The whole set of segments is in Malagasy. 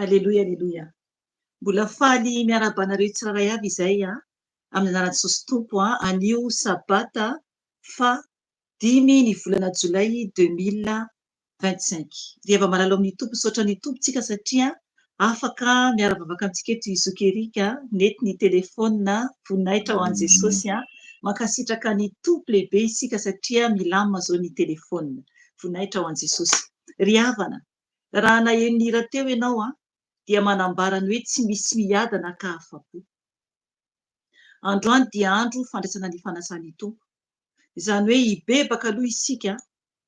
Aleloia, aleloia. Mbola faly miarahaba anareo tsirairay avy izay amin'ny anaran'i Jesosy Tompo anio sabata faha dimy ny volana jolay 2025. Ry hava-malala ao amin'ny Tompo, misaotra ny Tompo tsika satria afaka miara-vavaka amintsika eto i Zoky Eric, nety ny telefaonina, voninahitra ho an'i Jesosy. Mankasitraka ny Tompo lehibe isika satria milamina izao ny telefaonina. Voninahitra ho an'i Jesosy. Ry havana, raha naheno ny hira teo ianao dia manambara ny hoe tsy misy miadana ka afa-po. Androany dia andro fandraisana ny fanasan'ny Tompo. Izany hoe hibebaka aloha isika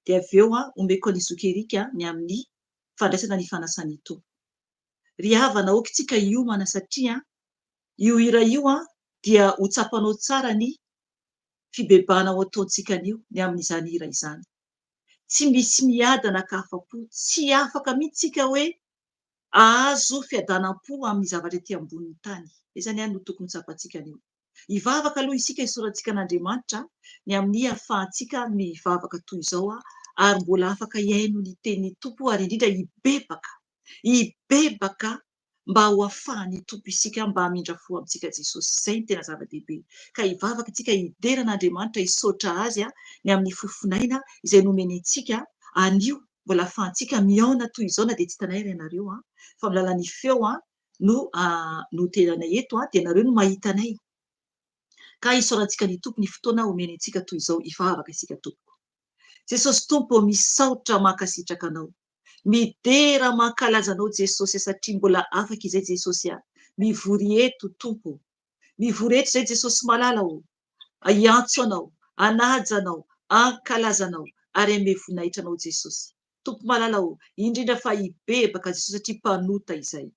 dia avy eo omeko an'i Zoky Eric ny amin'ny fandraisana ny fanasan'ny Tompo. Ry havana aoka isika hiomana satria io hira io dia ho tsapanao tsara ny fibebahana ho ataontsika anio ny amin'izany hira izany. Tsy misy miadana ka afa-po. Tsy afaka mihitsy isika hoe hahazo fiadanam-po amin'ny zavatra ety ambonin'ny tany. Izay izany no tokony ho tsapantsika anio. Hivavaka aloha isika hisaorantsika an'Andriamanitra ny amin'ny hahafahantsika mivavaka toy izao ary mbola afaka hihaino ny tenin'ny Tompo ary indrindra hibebaka, hibebaka mba ho afahan'ny Tompo isika mba hamindra fo amintsika Jesosy. Izay no tena zava-dehibe. Ka hivavaka isika hidera an'Andriamanitra, hisaotra Azy ny amin'ny fofon'aina izay nomeny antsika anio mbola ahafahantsika mihaona toy izao na dia tsy hitanay ary ianareo fa amin'ny alalan'ny feo. no no tenanay eto dia nareo no mahita anay. Ka isaorantsika ny Tompo ny fotoana omeny antsika toy izao hivavaka isika tompoko. Jesosy Tompo ô misaotra mankasitraka Anao. Midera mankalaza Anao Jesosy a satria mbola afaka izay Jesosy a mivory eto Tompo ô. Mivory eto izay Jesosy malala ô. Hiantso Anao, hanaja Anao, hankalaza Anao ary hanome voninahitra Anao Jesosy. Tompo malala ô, indrindra fa hibebaka Jesosy satria mpanota izay.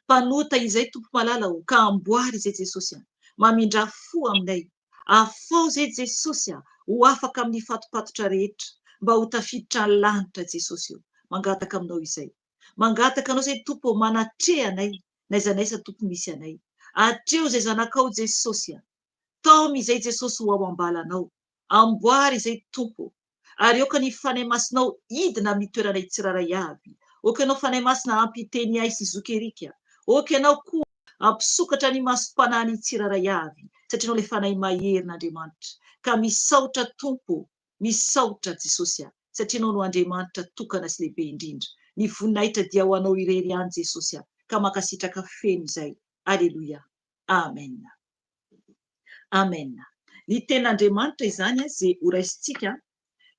Mpanota izay Tompo malala ô, ka amboary izay Jesosy a. Mamindrà fo aminay. Afaho izay Jesosy a, ho afaka amin'ny fatopatotra rehetra, mba ho tafiditra any lanitra Jesosy ô. Mangataka aminao izay. Mangataka anao izay Tompo ô, manatreha anay, n'aiza n'aiza Tompo misy anay. Atreho izay zanakao Jesosy a. Taomy izay Jesosy ho ao am-balanao. Amboary izay Tompo ô. Ary aoka ny Fanahy Masinao hidina amin'ny toeranay tsirairay avy. Aoka Ianao Fanahy Masina hampiteny ahy sy Zoky Eric. Aoka Ianao koa hampisokatra ny masom-panahin'ny tsirairay avy, satria Ianao ilay Fanahy maherin'Andriamanitra. Ka misaotra Tompo ô, misaotra Jesosy a, satria Ianao no Andriamanitra tokana sy lehibe indrindra. Ny voninahitra dia ho Anao irery ihany Jesosy a, ka mankasitraka feno izay. Aleloia. Amen. Amen. Ny tenin'Andriamanitra izany izay ho raisintsika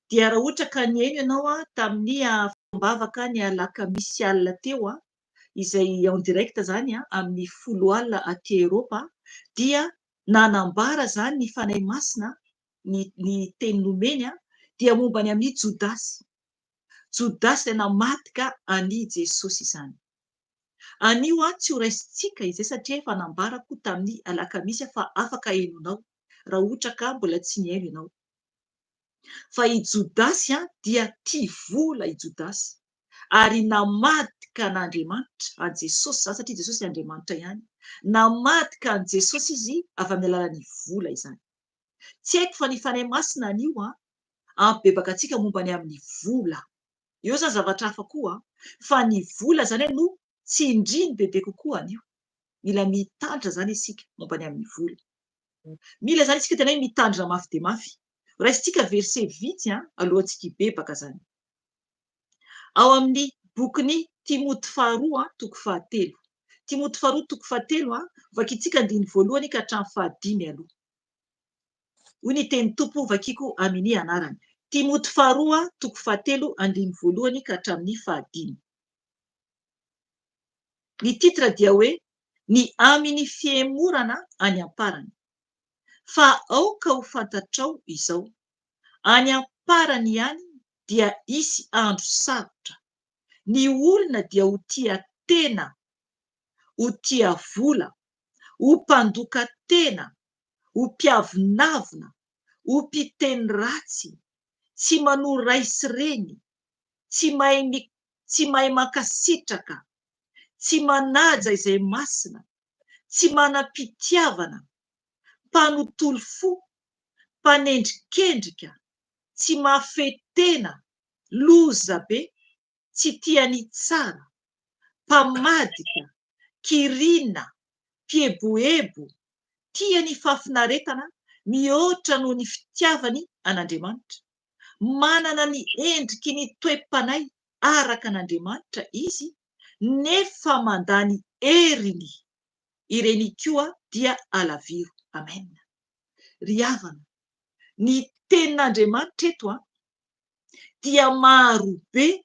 dia raha ohatra ka nihaino ianao tamin'ny fotoam-bavaka ny alakamisy alina teo izay en direct izany amin'ny folo alina aty Eropa dia nanambara izany ny Fanahy Masina ny ny teny nomeny dia momba ny amin'i Jodasy. Jodasy ilay namadika an'i Jesosy izany. Anio aho tsy ho raisintsika izay satria efa nambarako tamin'ny alakamisy fa afaka henonao raha ohatra ka mbola tsy nihaino ianao. Fa i Jodasy dia tia vola i Jodasy ary namadika an'Andriamanitra, an'i Jesosy izany satria Jesosy Andriamanitra ihany, namadika an'i Jesosy izy avy amin'ny alalan'ny vola izany. Tsy haiko fa ny Fanahy Masina anio hampibebaka antsika momba ny amin'ny vola. Eo zany zavatra hafa koa an! Fa ny vola zany no tsindriny bebe kokoa anio. Mila mitandrina zany isika momba ny amin'ny vola. Mila zany isika tena hoe mitandrina mafy dia mafy. Raisintsika verset vitsy an, alohantsika hibebaka zany. Ao amin'ny bokin'i Timoty faharoa toko fahatelo. Timoty faharoa toko fahatelo an, vakintsika andininy voalohany ka hatramin'ny fahadimy aloha. Hoy ny tenin'ny Tompo, vakiko amini anarany. Timoty faharoa, toko fahatelo, andininy voalohany ka hatramin'ny fahadimy. Ny titre dia hoe Ny aminy fihemorana any am-parany. Fa aoka ho fantatrao izao, any am-parany ihany dia hisy andro sarotra. Ny olona dia ho tia tena, ho tia vola, ho mpandoka tena, ho mpiavonavona, ho mpiteny ratsy, tsy manoa ray sy reny, tsy mahay tsy mahay mankasitraka, tsy manaja izay masina, tsy manam-pitiavana, mpanotolo fo, mpanendrikendrika, tsy mahafehy tena, lozabe, tsy tia ny tsara, mpamadika, kirina, mpieboebo, tia ny fahafinaretana mihoatra noho ny fitiavany an'Andriamanitra. Manana ny endriky ny toe-panahy araka an'Andriamanitra izy, nefa mandà ny heriny. Ireny koa dia alaviro. Amen. Ry havana, ny tenin'Andriamanitra eto an, dia marobe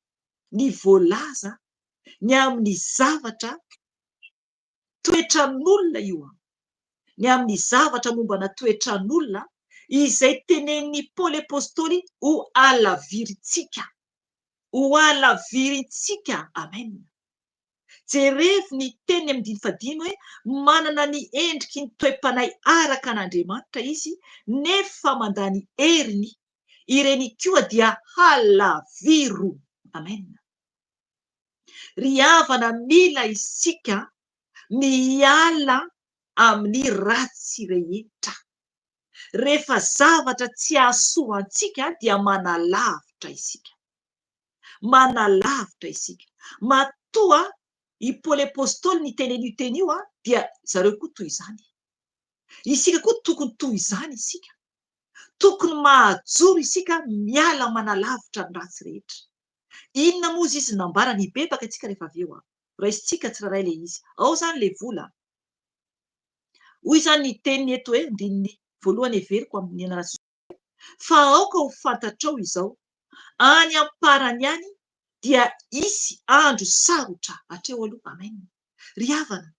ny voalaza ny amin'ny zavatra toetran'olona io an, ny amin'ny zavatra mombana toetran'olona izay tenenin'i Paoly Apostoly ho halavirintsika, ho halavirintsika, amen. Jerevo ny teniny amin'ny andininy fahadimy hoe manana ny endriky ny toe-panahy araka an'Andriamanitra izy nefa mandà ny heriny, ireny koa dia halaviro. Amen. Ry havana mila isika miala amin'ny ratsy rehetra. Rehefa zavatra tsy hahasoa antsika dia manalavitra isika. Manalavitra isika. Matoa i Paoly Apostoly niteny an'io teny io dia zareo koa toy izany. Isika koa tokony toy izany isika. Tokony mahajoro isika miala manalavitra ny ratsy rehetra. Inona moa izy nambarany? Hibebaka isika rehefa avy eo. Raisintsika tsirairay ilay izy. Ao izany ilay vola. Hoy izany ny teniny eto hoe, andininy voalohany heveriko amin'ny anaran'i Jesosy, fa aoka ho fantatrao izao, any am-parany any dia hisy andro sarotra. Hatreo aloha. Amen. Ry havana,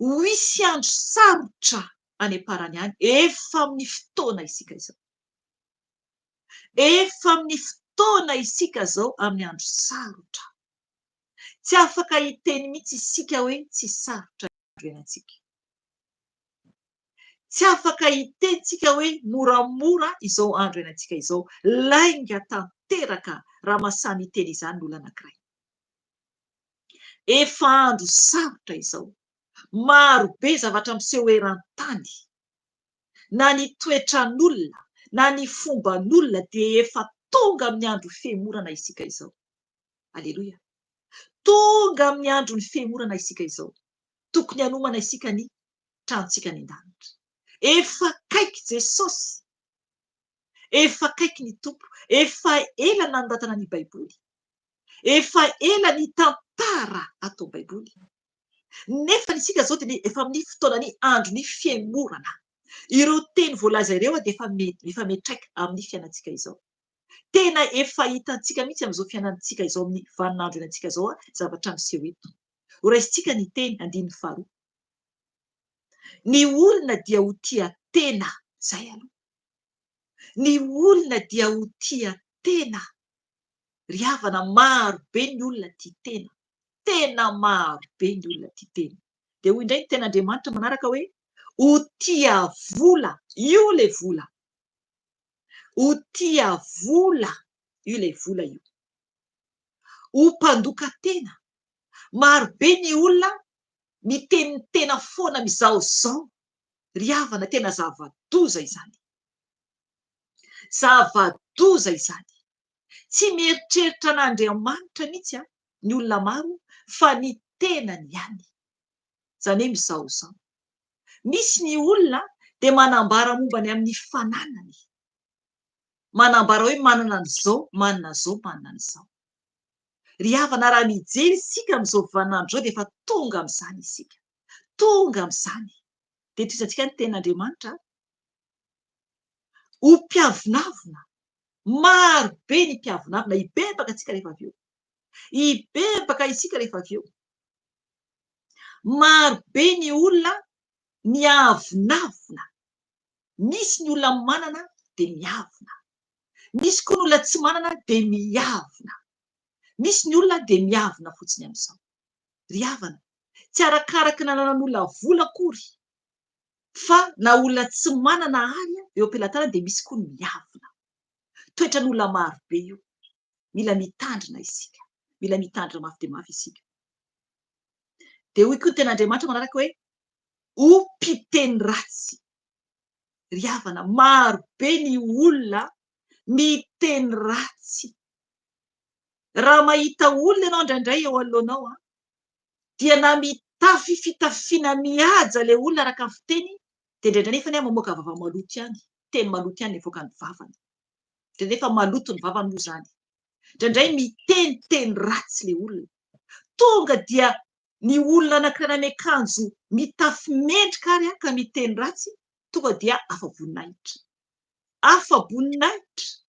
ho hisy andro sarotra any am-parany any. Efa amin'ny fotoana isika izao. Efa amin'ny fotoana isika izao amin'ny andro sarotra. Tsy afaka hiteny mihitsy isika hoe tsy sarotra ny andro iainantsika. Tsy afaka hiteny tsika hoe moramora izao andro iainantsika izao. Lainga tanteraka raha mahasahy miteny izany ny olona anankiray. Efa andro sarotra izao. Maro be zavatra miseho eran-tany. Na ny toetran'olona, na ny fomban'olona dia efa tonga amin'ny andro fihemorana isika izao. Aleloia. Tonga amin'ny andron'ny fihemorana isika izao. Tokony hanomana isika ny tranontsika any an-danitra. Efa akaiky Jesosy. Efa akaiky ny Tompo. Efa ela nanoratana ny Baiboly. Efa ela ny tantara ato Baiboly. Nefa isika izao dia efa amin'ny fotoanan'ny andron'ny fihemorana. Ireo teny voalaza ireo dia efa efa miantraika amin'ny fiainantsika izao. Tena efa hitantsika mihitsy amin'izao fiainantsika izao amin'ny vaninandro iainantsika izao zavatra miseho eto. Horaisintsika ny teny andininy faharoa. Ny olona dia ho tia tena. Izay aloha. Ny olona dia ho tia tena. Ry havana, maro be ny olona tia tena. Tena maro be ny olona tia tena. Dia hoy indray ny tenin'Andriamanitra manaraka hoe, ho tia vola. Io ilay vola. Ho tia vola. Io ilay vola io. Ho mpandoka tena. Maro be ny olona miteny ny tena foana mizahozaho. Ry havana, tena zava-doza izany. Zava-doza izany. Tsy mieritreritra an'Andriamanitra mihitsy ny olona maro fa ny tenany ihany. Izany hoe mizahozaho. Misy ny olona dia manambara momba ny amin'ny fananany. Manambara hoe manana an'izao, manana an'izao, manana an'izao. Ry havana, raha mijery isika amin'izao vaninandro izao dia efa tonga amin'izany isika. Tonga amin'izany. Dia tohizantsika ny tenin'Andriamanitra. Ho mpiavonavona. Maro be ny mpiavonavona. Hibebaka isika rehefa avy eo. Hibebaka isika rehefa avy eo. Maro be ny olona miavonavona. Misy ny olona manana dia miavona. Misy koa ny olona tsy manana dia miavona. Misy ny olona dia miavona fotsiny amin'izao. Ry havana, tsy arakaraka ny ananan'olona vola akory fa na olona tsy manana ary eo am-pelatanana dia misy koa ny miavona. Toetran'olona maro be io. Mila mitandrina isika. Mila mitandrina mafy dia mafy isika. Dia hoy koa ny tenin'Andriamanitra manaraka hoe, ho mpiteny ratsy. Ry havana, maro be ny olona miteny ratsy. Raha mahita olona ianao indraindray eo anoloanao, dia na mitafy fitafiana mihaja ilay olona araka ny fiteny, dia indraindray nefa anie mamoaka vava maloto ihany, teny maloto ihany ny avoakan'ny vavany. Indraindray efa maloto ny vavany moa izany. Indraindray miteny teny ratsy ilay olona. Tonga dia ny olona anankiray miakanjo mitafy mendrika ary ka miteny ratsy, tonga dia afa-boninahitra. Afa-boninahitra.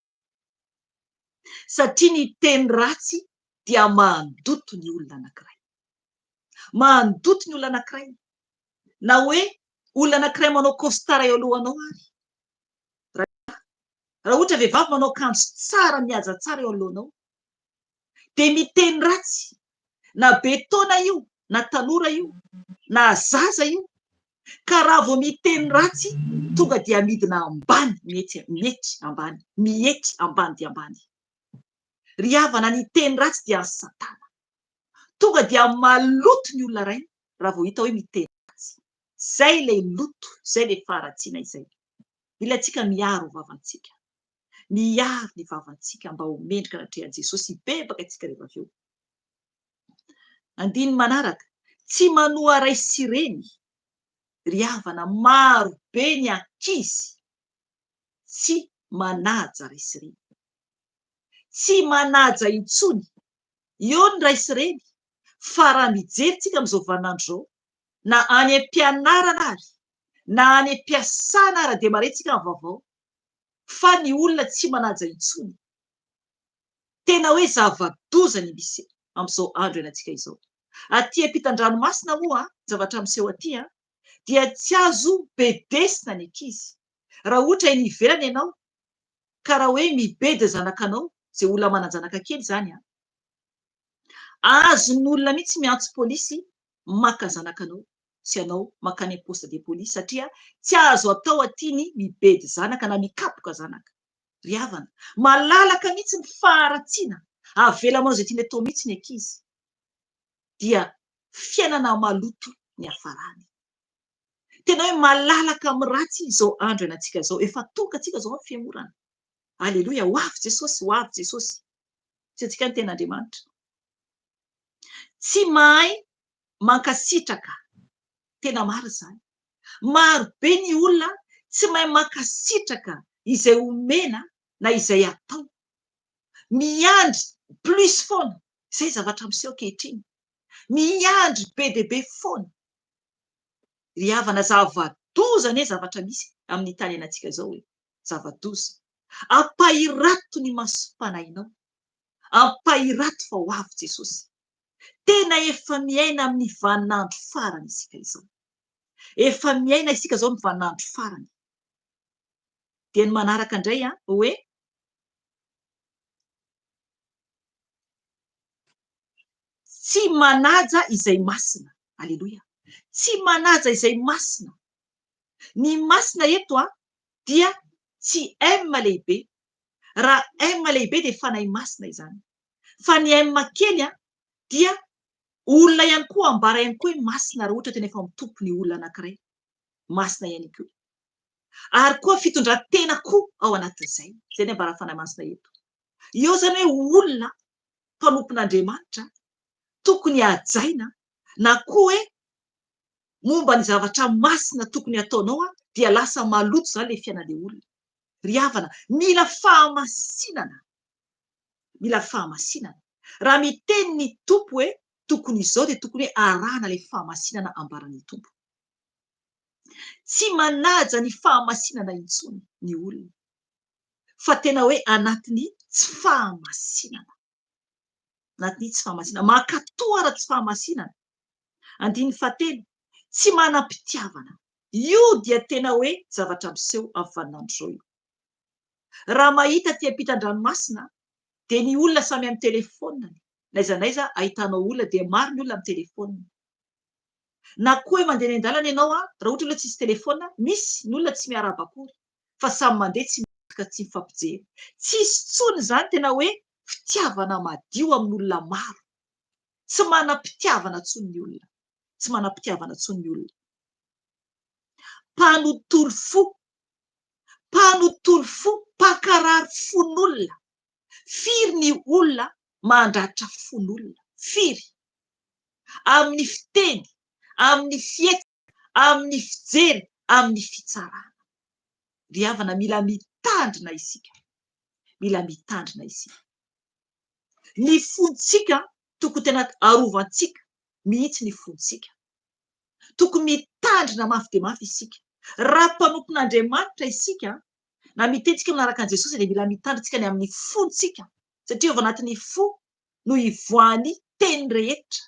Satria ny teny ratsy dia mandoto ny olona anankiray. Mandoto ny olona anankiray. Na hoe olona anankiray manao costard eo alohanao ary. Raha ohatra vehivavy manao akanjo tsara mihaja tsara eo anoloanao, dia miteny ratsy, na be taona io, na tanora io, na zaza io, ka raha vao miteny ratsy tonga dia midina ambany, mietry, mietry ambany, mietry ambany dia ambany. Ry havana, ny teny ratsy dia an'i Satana. Tonga dia maloto ny olona iray raha vao hita hoe miteny ratsy. Izay ilay loto, izay ilay faharatsiana izay. Mila antsika miaro vavantsika. Miaro ny vavantsika mba ho mendrika anatrehan'i Jesosy. Hibebaka isika rehefa avy eo. Andininy manaraka, tsy manoa ray sy reny. Ry havana, maro be ny ankizy tsy manaja ray sy reny. Tsy manaja intsony. Eo ny ray sy reny. Fa raha mijery tsika amin'izao vaninandro izao, na any am-pianarana ary, na any am-piasana ara dia mahare tsika ny vaovao fa ny olona tsy manaja intsony. Tena hoe zava-doza ny misy amin'izao andro iainantsika izao. Aty ampitan-dranomasina moa, ny zavatra miseho aty dia tsy azo bedesina ny ankizy. Raha ohatra eny ivelany ianao ka raha hoe mibedy ny zanakanao, izay olona manan-janaka kely izany an, azon'ny olona mihitsy miantso polisy maka zanakanao sy anao mankany amin'ny poste de police satria tsy azo atao aty ny mibedy zanaka na mikapoka zanaka. Ry havana, malalaka mihitsy ny faharatsiana, avela manao izay tiany atao mihitsy ny ankizy. Dia fiainana maloto ny hafarany. Tena hoe malalaka amin'ny ratsy izao andro iainantsika izao. Efa tonga antsika izao amin'ny fihemorana. Aleloia, ho avy Jesosy, ho avy Jesosy. Tsy antsika ny tenin'Andriamanitra. Tsy mahay mankasitraka. Tena marina izany. Maro be ny olona tsy mahay mankasitraka izay omena na izay atao. Miandry plus foana. Izay zavatra miseho ankehitriny. Miandry be dia be foana. Ry havana, zava-doza anie zavatra misy amin'ny tany iainantsika izao e. Zava-doza. Ampahirato ny masom-panahinao. Ampahirato fa ho avy Jesosy. Tena efa miaina amin'ny vaninandro farany isika izao. Efa miaina isika izao amin'ny vaninandro farany. Dia ny manaraka indray an, hoe tsy manaja izay masina. Aleloia. Tsy manaja izay masina. Ny masina eto an, dia tsy M lehibe. Raha M lehibe dia fanahy masina izany. Fa ny M kely an, dia olona ihany koa, ambara ihany koa hoe masina raha ohatra tena efa mitompo ny olona anankiray. Masina ihany koa. Ary koa fitondran-tena koa ao anatin'izay. Izay ny ambaran'ny Fanahy Masina eto. Eo izany hoe olona mpanompon'Andriamanitra tokony hajaina na koa hoe momba ny zavatra masina tokony hataonao dia lasa maloto izany ilay fiainan'ilay olona. Ry havana, mila fahamasinana. Mila fahamasinana. Raha miteny ny Tompo hoe tokony izao dia tokony hoe arahana ilay fahamasinana ambaran'ny Tompo. Tsy manaja ny fahamasinana intsony ny olona fa tena hoe anatin'ny tsy fahamasinana. Anatin'ny tsy fahamasinana. Mankatò ara tsy fahamasinana. Andininy fahatelo, tsy manam-pitiavana. Io dia tena hoe zavatra miseho amin'ny vaninandro izao io. Raha mahita aty ampitan-dranomasina dia ny olona samy amin'ny telefaoniny. N'aiza n'aiza ahitanao olona dia maro ny olona amin'ny telefaoniny. Na koa hoe mandeha any an-dalana ianao raha ohatra aloha tsisy telefaonina, misy ny olona tsy miarahaba akory fa samy mandeha tsy miaraka tsy mifampijery. Tsisy intsony izany tena hoe fitiavana madio amin'olona maro. Tsy manam-pitiavana intsony ny olona. Tsy manam-pitiavana intsony ny olona. Mpanotolo fo. Mpanotolo fo, mpankarary fon'olona. Firy ny olona mandratra fon'olona? Firy? Amin'ny fiteny, amin'ny fihetsika, amin'ny fijery, amin'ny fitsarana. Ry havana, mila mitandrina isika. Mila mitandrina isika. Ny fontsika, tokony tena arovantsika mihitsy ny fontsika. Tokony mitandrina mafy dia mafy isika. Raha mpanompon'Andriamanitra isika, na miteny isika manaraka an'i Jesosy dia mila mitandrina isika ny amin'ny fontsika. Satria ao anatin'ny fo no ivoahan'ny teny rehetra,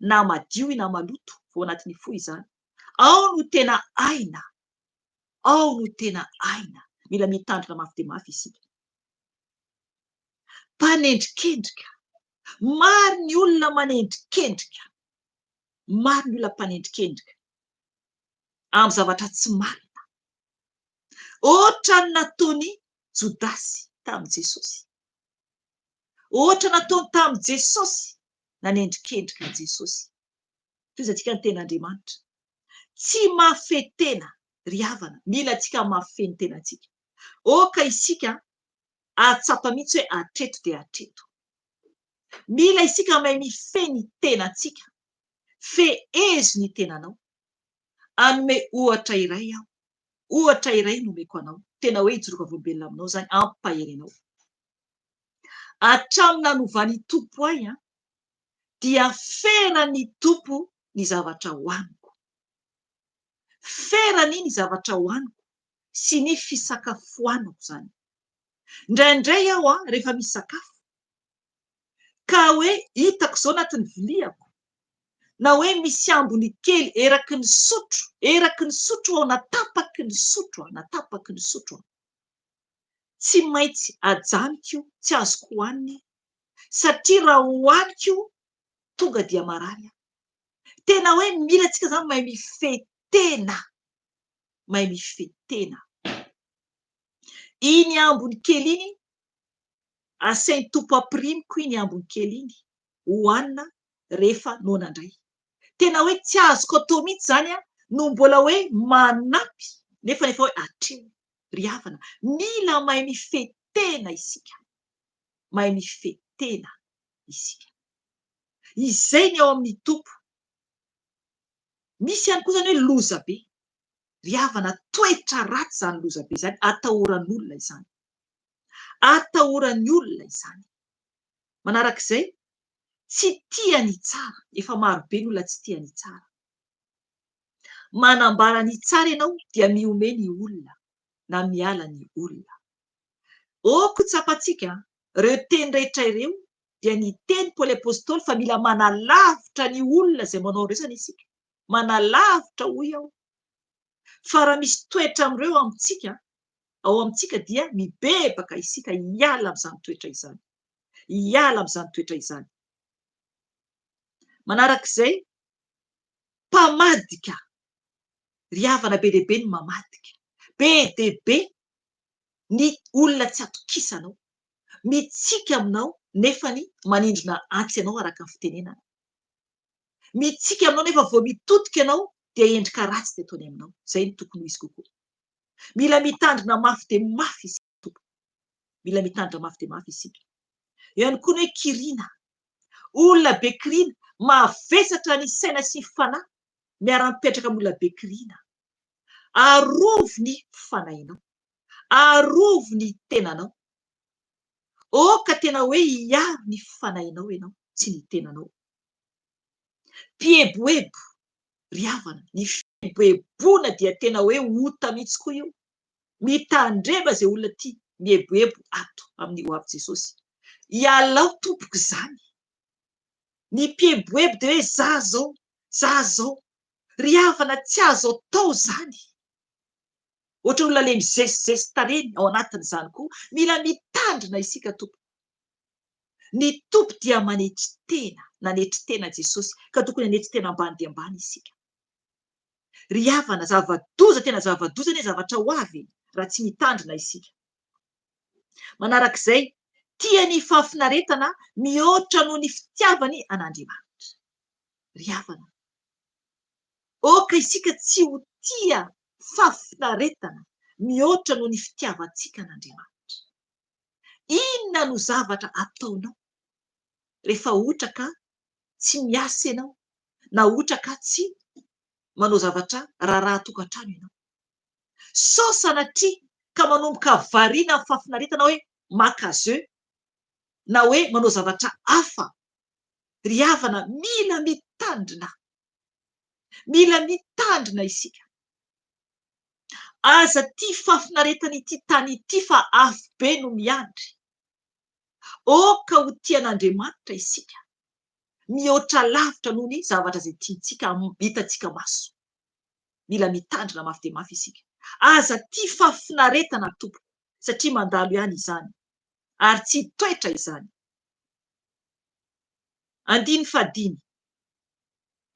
na madio na maloto, vao anatin'ny fo izany. Ao no tena aina. Ao no tena aina. Mila mitandrina mafy dia mafy isika. Mpanendrikendrika. Maro ny olona manendrikendrika. Maro ny olona mpanendrikendrika amin'ny zavatra tsy marina. Ohatran'ny nataon'i Jodasy tamin'i Jesosy. Ohatra nataony tamin'i Jesosy, nanendrikendrika an'i Jesosy. Tohizantsika ny tenin'Andriamanitra. Tsy mahafehy tena, ry havana, mila antsika mahafehy ny tenantsika. Aoka isika hahatsapa mihitsy hoe hatreto dia hatreto. Mila isika mahay mifehy ny tenantsika. Fehezo ny tenanao. Hanome ohatra iray aho. Ohatra iray no omeko anao. Tena hoe hijoroako vavolombelona aminao izany, hampahery anao. Hatramin'ny nanovan'ny Tompo ahy an, Dia feran'ny Tompo ny zavatra hohaniko. Ferany ny zavatra hohaniko sy ny fisakafoanako izany. Indraindray aho rehefa misakafo ka hoe hitako izao anatin'ny viliako na hoe misy ambiny kely eraky ny sotro, eraky ny sotro aho na tapaky ny sotro aho, na tapaky ny sotro aho. Tsy maintsy ajanoko, tsy azoko hohanina io satria raha hohaniko tonga dia marary aho. Tena hoe mila antsika izany mahay mifehy tena, mahay mifehy tena. Iny ambiny kely iny, asain'ny Tompo ampirimiko iny ambiny kely iny hohanina rehefa noana indray. Tena hoe tsy azoko atao mihitsy izany no mbola hoe manampy nefa efa hoe hatreo. Ry havana, mila mahay mifehy tena isika. Mahay mifehy tena isika. Izay ny ao amin'ny Tompo. Misy ihany koa izany hoe loza be. Ry havana, toetra ratsy izany loza be izany, atahoran'olona izany. Atahoran'ny olona izany. Manarak'izay, tsy tia ny tsara, efa maro be ny olona tsy tia ny tsara. Manambara ny tsara ianao dia mihomehy ny olona na miala ny olona. Ok ho tsapantsika, ireo teny rehetra ireo dia niteny Paoly Apostoly fa mila manalavitra ny olona izay manao ireo izany isika. Manalavitra hoy aho. Fa raha misy toetra amin'ireo amintsika, ao amintsika dia mibebaka isika hiala amin'izany toetra izany. Hiala amin'izany toetra izany. Manarak'izay, mpamadika. Ry havana be dia be ny mamadika. Be dia be ny olona tsy atokisanao. Mitsiky aminao nefany manindrona antsy anao araka ny fitenenana. Mitsiky aminao nefa vao mitodika ianao dia endrika ratsy dia ataony aminao. Izay no tokony ho izy kokoa. Mila mitandrina mafy dia mafy isika tompoko. Mila mitandrina mafy dia mafy isika. Eo ihany koa ny hoe kirina. Olona be kirina, mavesatra ny saina sy ny fanahy miara-mipetraka amin'ny olona be kirina. Arovy ny fanahinao. Arovy ny tenanao. Aoka tena hoe hiaro ny fanahinao ianao, tsy ny tenanao. Mpieboebo, ry havana, ny fieboeboana dia tena hoe ota mihitsy koa io. Mitandrema izay olona tia mieboebo ato amin'ny ho avy Jesosy. Ialao tompoko izany. Ny mpieboebo dia hoe za zao, za zao. Ry havana tsy azo atao izany. Ohatra olona le mizesizesy reny ao anatin'izany koa. Mila mitandrina isika tompoko. Ny Tompo dia manetry tena, nanetry tena Jesosy, ka tokony hanetry tena ambany dia ambany isika. Ry havana, zava-doza, tena zava-doza anie zavatra ho avy e, raha tsy mitandrina isika. Manarak'izay, tia ny fahafinaretana mihoatra noho ny fitiavany an'Andriamanitra. Ry havana, aoka isika tsy ho tia fahafinaretana mihoatra noho ny fitiavantsika an'Andriamanitra. Inona no zavatra ataonao rehefa ohatra ka tsy miasa ianao na ohatra ka tsy manao zavatra raharaha tokantrano ianao? Sao sanatria ka manomboka variana amin'ny fahafinaretana hoe maka jeu na hoe manao zavatra hafa. Ry havana, mila mitandrina. Mila mitandrina isika. Aza tia fahafinaretana ity tany ity fa afo be no miandry. Aoka ho tia an'Andriamanitra isika, mihoatra lavitra noho ny zavatra izay tiantsika, hitantsika maso. Mila mitandrina mafy dia mafy isika. Aza tia fahafinaretana tompoko, satria mandalo ihany izany, ary tsy hitoetra izany. Andininy fahadimy.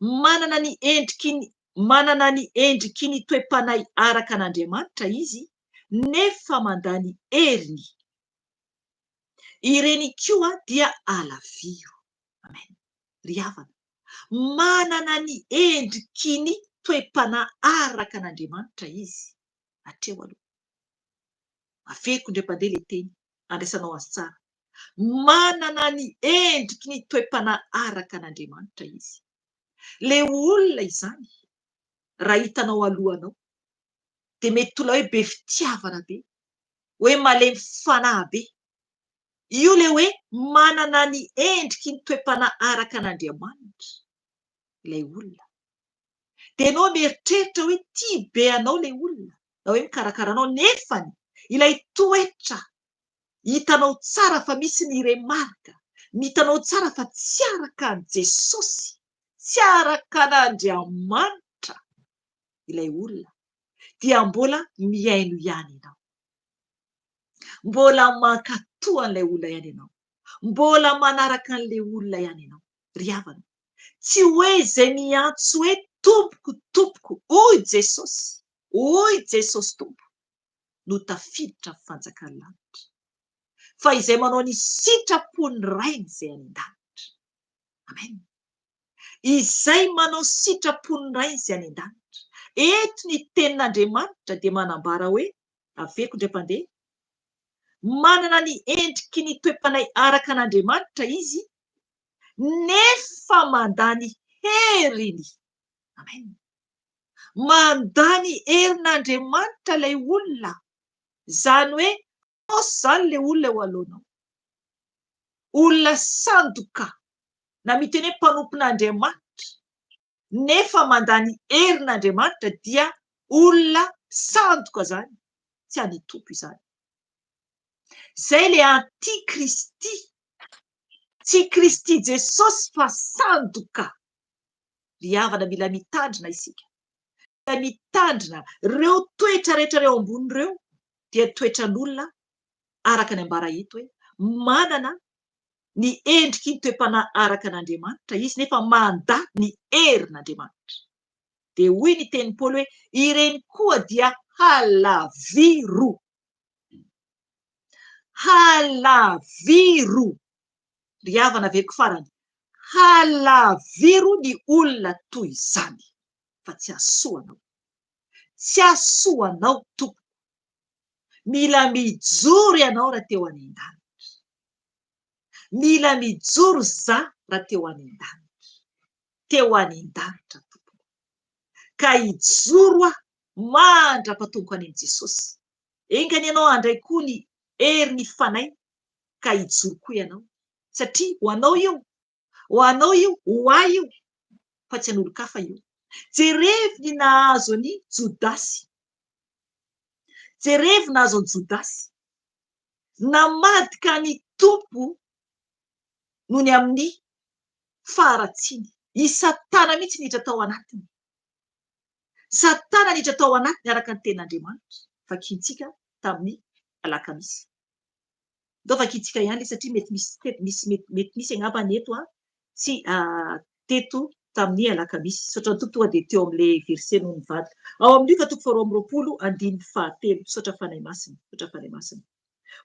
Manana ny endriky ny manana ny endriky ny toe-panahy araka an'Andriamanitra izy, nefa mandà ny heriny. Ireny koa dia alaviro. Amen. Ry havana, manana ny endriky ny toe-panahy araka an'Andriamanitra izy. Hatreo aloha. Averiko indray mpandeha ilay teny, andraisanao azy tsara. Manana ny endriky ny toe-panahy araka an'Andriamanitra izy. Ilay olona izany, raha hitanao alohanao, dia mety tola hoe be fitiavana be, hoe malemy fanahy be. Io ilay hoe manana ny endriky ny toe-panahy araka an'Andriamanitra ilay olona. Dia ianao mieritreritra hoe tia be anao ilay olona, na hoe mikarakara anao, nefany ilay toetra hitanao tsara fa misy ny remarque, hitanao tsara fa tsy araka an'i Jesosy, tsy araka an'Andriamanitra ilay olona, dia mbola mihaino ihany ianao. Mbola mankatò an'ilay olona ihany ianao. Mbola manaraka an'ilay olona ihany ianao. Ry havana, tsy hoe izay miantso hoe Tompoko, Tompoko, hoy Jesosy, hoy Jesosy Tompo, no tafiditra amin'ny fanjakan'ny lanitra, fa izay manao ny sitrapon'ny Rainy izay any an-danitra. Amen. Izay manao sitrapon'ny Rainy izay any an-danitra. Eto ny tenin'Andriamanitra dia manambara hoe, averiko indray mpandeha, manana ny endriky ny toe-panahy araka an'Andriamanitra izy, nefa mandà ny heriny. Amen. Mandà ny herin'Andriamanitra ilay olona. Izany hoe fausse izany ilay olona eo alohanao. Olona sandoka na miteny hoe mpanompon'Andriamanitra nefa mandà ny herin'Andriamanitra dia olona sandoka izany, tsy an'ny Tompo izany. Izay ilay anti-Kristy. Tsy Kristy Jesosy fa sandoka. Ry havana mila mitandrina isika. Mila mitandrina. Ireo toetra rehetra ireo ambony ireo dia toetran'olona araka ny ambara eto hoe manana ny endriky ny toe-panahy araka an'Andriamanitra izy nefa mandà ny herin'Andriamanitra. Dia hoy ny tenin'i Paoly hoe ireny koa dia halaviro. Halaviro. Ry havana averiko farany, halaviro ny olona toy izany fa tsy hahasoa anao. Tsy hahasoa anao tompoko. Mila mijoro ianao raha te ho any an-danitra. Mila mijoro za raha te ho any an-danitra. Te ho any an-danitra tompoko. Ka hijoro aho mandra-pahatongako any amin'i Jesosy. Enga anie ianao handray koa ny herin'ny Fanahy ka hijoro koa ianao. Satria ho anao io, ho anao io, ho ahy io, fa tsy an'olon-kafa io. Jerevo ny nahazo an'i Jodasy. Jerevo nahazo an'i Jodasy. Namadika ny Tompo noho ny amin'ny faharatsiany. I Satana mihitsy niditra tao anatiny. Satana niditra tao anatiny araka ny tenin'Andriamanitra. Vakintsika tamin'ny alakamisy. Ndao vakintsika ihany ilay satria mety misy misy mety misy angamba ny eto tsy teto tamin'ny alakamisy. Misaotra ny Tompo tonga dia teo amin'ilay verset no nivadika. Ao amin'ny Lioka toko faharoa amby roapolo andininy fahatelo. Misaotra Fanahy Masina. Misaotra Fanahy Masina.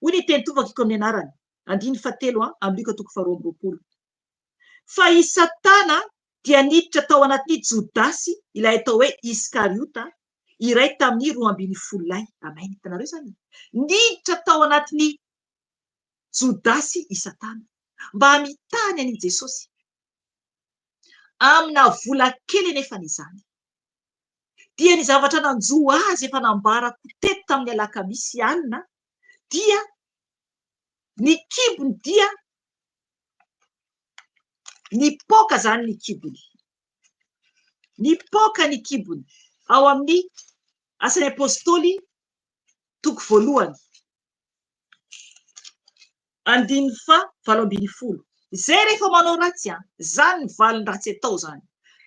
Hoy ny teny Tompo vakiko amin'ny anarany. Andininy fahatelo amin'ny Lioka toko faharoa amby roapolo. Fa i Satana dia niditra tao anatin'i Jodasy, ilay atao hoe Iskariota, iray tamin'ny 12 lahy. Amen. Hitanareo izany? Niditra tao anatin'i Jodasy i Satana, mba hamitahany an'i Jesosy. Amina vola kely anefany izany. Dia ny zavatra nanjo azy efa nambarako teto tamin'ny alakamisy alina dia ny kibony dia Nipoaka izany ny kibony. Nipoaka ny kibony. Ao amin'ny Asan'ny Apostoly toko voalohany, andininy faha 18. Izay rehefa manao ratsy an, izany ny valiny ratsy atao izany.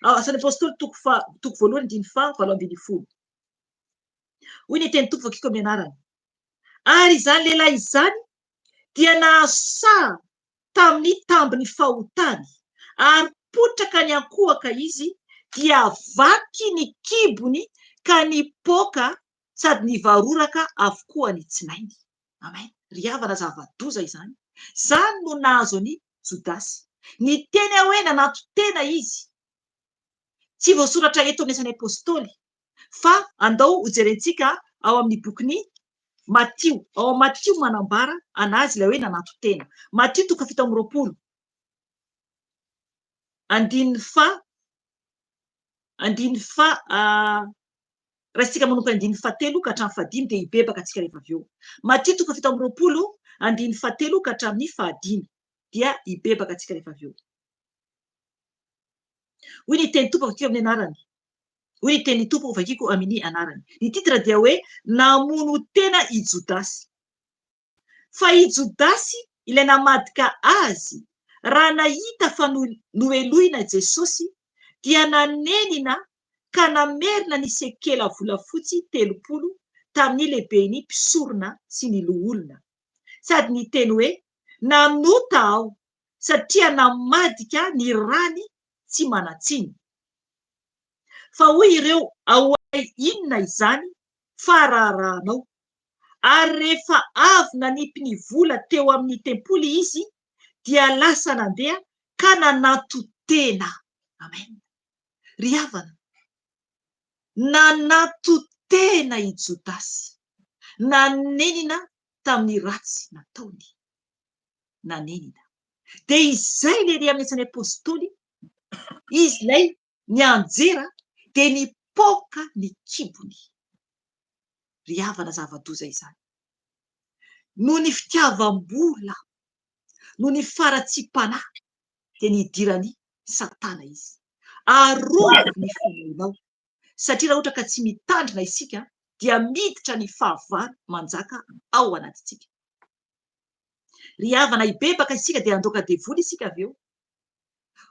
Asan'ny Apostoly toko faha toko voalohany andininy faha 18. Hoy ny teny Tompo vakiko amin'ny anarany. Ary izany lehilahy izany dia nahazo saha tamin'ny tambin'ny fahotany, ary potraka niankohoka izy, dia vaky ny kibony ka nipoaka sady nivaroraka avokoa ny tsinainy. Amen. Ry havana, zava-doza izany. Izany no nahazo an'i Jodasy. Niteny aho hoe nananton-tena izy. Tsy voasoratra eto amin'ny Asan'ny Apostoly, fa andao hojerentsika ao amin'ny bokin'i Matio. Ao amin'ny Matio manambara an'azy ilay hoe nananton-tena. Matio toko 27, andininy faha, andininy faha. Raisintsika manomboka andininy fahatelo ka hatramin'ny fahadimy dia hibebaka antsika rehefa avy eo. Matio toko 27 andininy fahatelo ka hatramin'ny fahadimy dia hibebaka antsika rehefa avy eo. Hoy ny teny Tompo vakiko amin'ny anarany. Hoy ny tenin'ny Tompo vakiko amin'ny anarany. Ny titre dia hoe Namono tena i Jodasy. Fa i Jodasy, ilay namadika Azy, raha nahita fa nohelohina Jesosy, dia nanenina ka namerina ny sekela volafotsy 30 tamin'ny lehiben'ny mpisorona sy ny loholona, sady niteny hoe, Nanota aho, satria namadika ny rany tsy manan-tsiny. Fa hoy ireo, Ahoanay inona izany fa raharahanao? Ary rehefa avy nanipy ny vola teo amin'ny tempoly izy, dia lasa nandeha ka nananton-tena. Amen. Ry havana, nananton-tena i Jodasy, nanenina tamin'ny ratsy nataony. Nanenina. Dia izay ilay ry amin'ny asan'ny apostoly, izy ilay nianjera dia nipoaka ny kibony. Ry havana zava-doza izany. Noho ny fitiavam-bola, noho ny faharatsiam-panahy dia nidiran'i Satana izy. Arovy ny fanahinao satria raha ohatra ka tsy mitandrina isika dia miditra ny fahavalo manjaka ao anatintsika. Ry havana hibebaka isika dia handroaka devoly isika avy eo.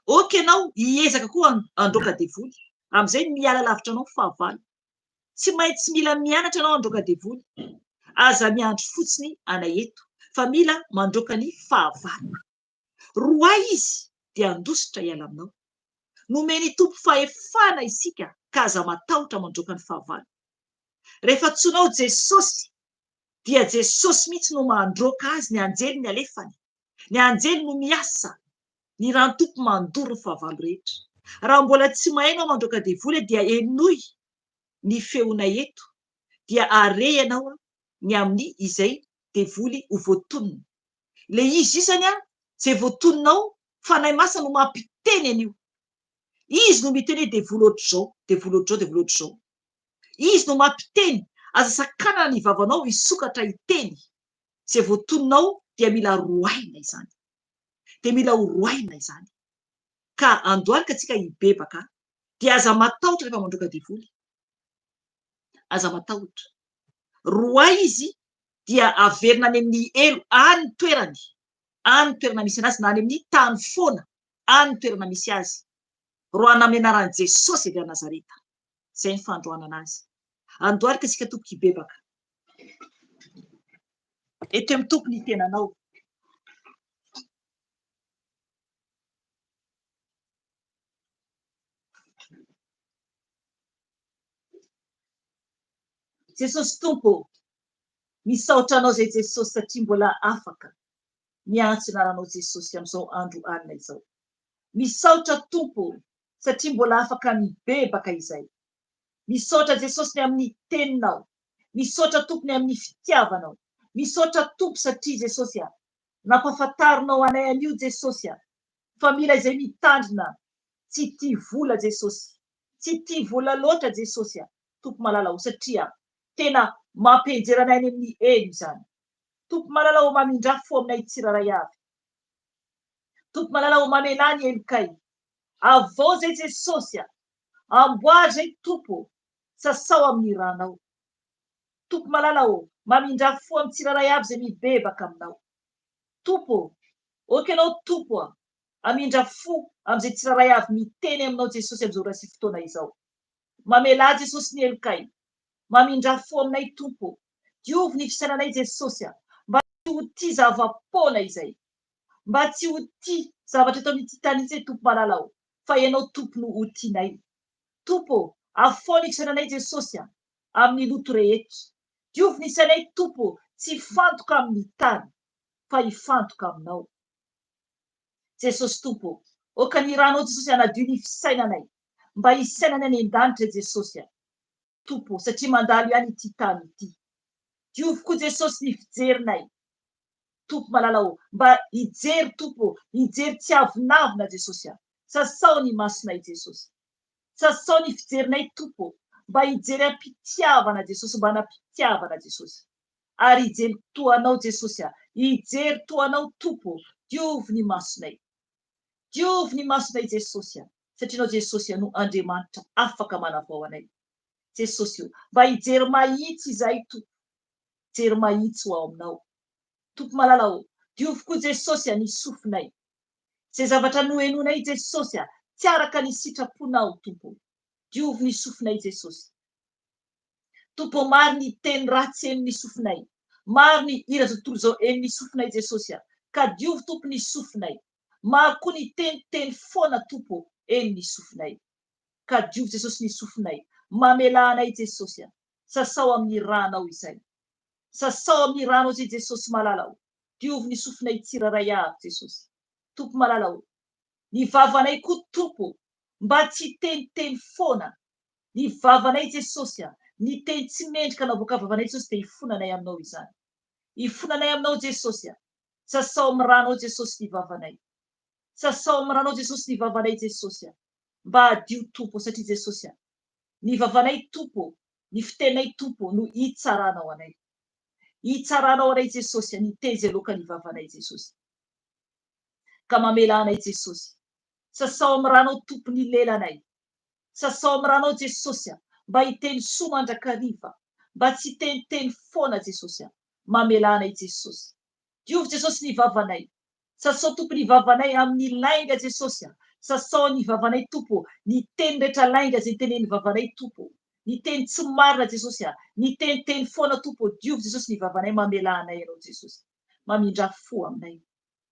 Ok ianao hiezaka koa handroaka devoly. Amin'izay miala lavitra anao ny fahavalo. Tsy maintsy mila mianatra ianao handroaka devoly. Aza miandry fotsiny anay eto fa mila mandroaka ny fahavalo. Roahy izy dia handositra hiala aminao. Nomen'ny Tompo fahefana isika ka aza matahotra mandroaka ny fahavalo. Rehefa antsoinao Jesosy dia Jesosy mihitsy no mandroaka azy, ny anjeliny alefany. Ny anjely no miasa, ny ran'ny Tompo mandoro ny fahavalo rehetra. Raha mbola tsy mahay ianao mandroaka devoly dia henoy ny feonay eto dia hare ianao ny amin'ny izay devoly ho voatonona. Ilay izy io izany izay voatonona ao, Fanahy Masina no mampiteny an'io. Izy no miteny hoe devoly ohatr'izao, devoly ohatr'izao, devoly ohatr'izao. Izy no mampiteny, aza sakanana ny vavanao hisokatra hiteny. Izay voatonona ao dia mila roahina izany. Dia mila ho roahina izany. Ka andohalika tsika hibebaka dia aza matahotra rehefa mandroaka devoly. Aza matahotra. Roahy izy dia averina any amin'ny helo, any ny toerany, any ny toerana misy anazy na any amin'ny tany foana, any ny toerana misy azy. Roahina amin'ny anaran'i Jesosy avy any Nazareta. Izay ny fandroanana azy. Andohalika isika tompoko hibebaka. Eto amin'ny Tompo ny tenanao. Jesosy Tompo ô, misaotra Anao izay Jesosy satria mbola afaka miantso ny anaranao Jesosy amin'izao andro alina izao. Misaotra Tompo ô satria mbola afaka mibebaka izay. Misaotra Jesosy ny amin'ny teninao. Misaotra Tompo ny amin'ny fitiavanao. Misaotra Tompo satria Jesosy a, nampafantarinao anay anio Jesosy a, fa mila izay mitandrina tsy tia vola Jesosy. Tsy tia vola loatra Jesosy a, Tompo malala o, satria tena mampianjera anay any amin'ny helo izany. Tompo malala o, mamindrà fo aminay tsirairay avy. Tompo malala o, mamelà ny helokay. Avao zay Jesosy a, Amboary zay Tompo ô, sasao amin'ny ranao. Tompo malala ô, mamindrà fo amin'ny tsirairay avy izay mibebaka aminao. Tompo ô, ok ianao Tompo a, hamindra fo amin'izay tsirairay avy miteny aminao Jesosy amin'izao ora sy fotoana izao. Mamelà Jesosy ny helokay. Mamindrà fo aminay Tompo ô. Diovy ny fisainanay Jesosy a, mba tsy ho tia zava-poana izay. Mba tsy ho tia zavatra eto amin'ity tany ity izay Tompo malala ô. fa Ianao Tompo no ho tianay. Tompo ô, afoao ny fisainanay Jesosy a, amin'ny loto rehetra. Diovy ny sainay Tompo ô, tsy hifantoka amin'ny tany, fa hifantoka Aminao. Jesosy Tompo ô, aoka ny ranao Jesosy hanadio ny fisainanay, mba hisainanay any an-danitra Jesosy a. Tompo ô, satria mandalo ihany ity tany ity. Diovy koa Jesosy ny fijerinay. Tompo malala ô, mba hijery Tompo ô, hijery tsy avonavona Jesosy a. Sasao ny masonay Jesosy. Sasao ny fijerinay Tompo ô. Mba hijery am-pitiavana Jesosy, mba hanam-pitiavana Jesosy. Ary hijery toa Anao Jesosy a, hijery toa Anao Tompo ô, diovy ny masonay. Diovy ny masonay Jesosy a, satria Ianao Jesosy a no Andriamanitra afaka manavao anay. Jesosy o, mba hijery mahitsy izahay Tompo, jery mahitsy ho ao Aminao. Tompo malala ô, diovy koa Jesosy a ny sofinay. Izay zavatra nohenoinay Jesosy a, tsy araka ny sitraponao Tompo o. Diovy ny sofinay Jesosy. Tompo ô maro ny teny ratsy henon'ny sofinay, maro ny hira zao tontolo izao henon'ny sofinay Jesosy a, ka diovy Tompo ny sofinay. Maro koa ny teniteny foana Tompo ô henon'ny sofinay. Ka diovy Jesosy ny sofinay. Mamelà anay Jesosy a. Sasao amin'ny rànao izay. Sasao amin'ny rànao izay Jesosy malala ô. Diovy ny sofinay tsirairay avy Jesosy. Tompo malala ô. Ny vavanay koa Tompo mba tsy hiteniteny foana Ny vavanay Jesosy a! Ny teny tsy mendrika navoaka vavanay Jesosy dia ifonanay aminao izany. Ifonanay aminao Jesosy a! Sasao amin'ny ranao Jesosy ny vavanay. Sasao amin'ny ranao Jesosy ny vavanay Jesosy a! Mba hadio Tompo satria Jesosy a! Ny vavanay Tompo, ny fiteninay Tompo no hitsaranao anay. Hitsaranao anay Jesosy a! Ny teny izay loaka ny vavanay Jesosy. Ka mamelà anay Jesosy. Sasao amin'ny ranao Tompo ny lelanay. Sasao amin'ny ranao Jesosy a! Mba hiteny soa mandrakariva, mba tsy hiteniteny foana Jesosy a! Mamelà anay Jesosy. Diovy Jesosy ny vavanay. Sasao Tompo ny vavanay amin'ny lainga Jesosy a! Sasao ny vavanay Tompo ô, ny teny rehetra lainga izay nitenenin'ny vavanay Tompo ô. Ny teny tsy marina Jesosy a! Ny teniteny foana Tompo ô, diovy Jesosy ny vavanay, mamelà anay Ianao Jesosy. Mamindrà fo aminay.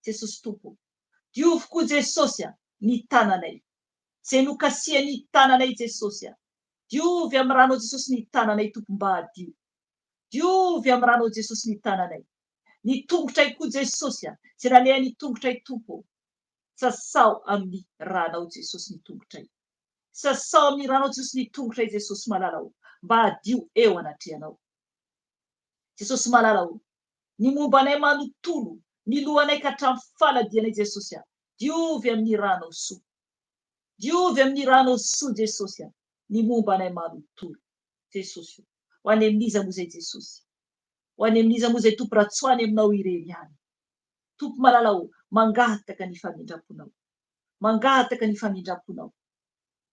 Jesosy Tompo ô. Diovy koa Jesosy a! Ny tananay. Izay nokasihan'ny tananay Jesosy a! Diovy amin'ny ranao Jesosy ny tananay Tompo mba hadio. Diovy amin'ny ranao Jesosy ny tananay. Ny tongotray koa Jesosy a! Izay nalehan'ny tongotray Tompo ô! Sasao amin'ny ranao Jesosy ny tongotray. Sasao amin'ny ranao Jesosy ny tongotray Jesosy malala ô! Mba hadio eo anatrehanao. Jesosy malala ô! Ny momba anay manontolo, ny lohanay ka hatramin'ny faladianay Jesosy a! Diovy amin'ny ranao soa. Diovy amin'ny ranao soa Jesosy a! Ny momba anay manontolo. Jesosy o! Ho any amin'iza moa izay Jesosy? Ho any amin'iza moa izay Tompo raha tsy ho any aminao irery ihany? Tompo malala o! Mangataka ny famindram-ponao. Mangataka ny famindram-ponao.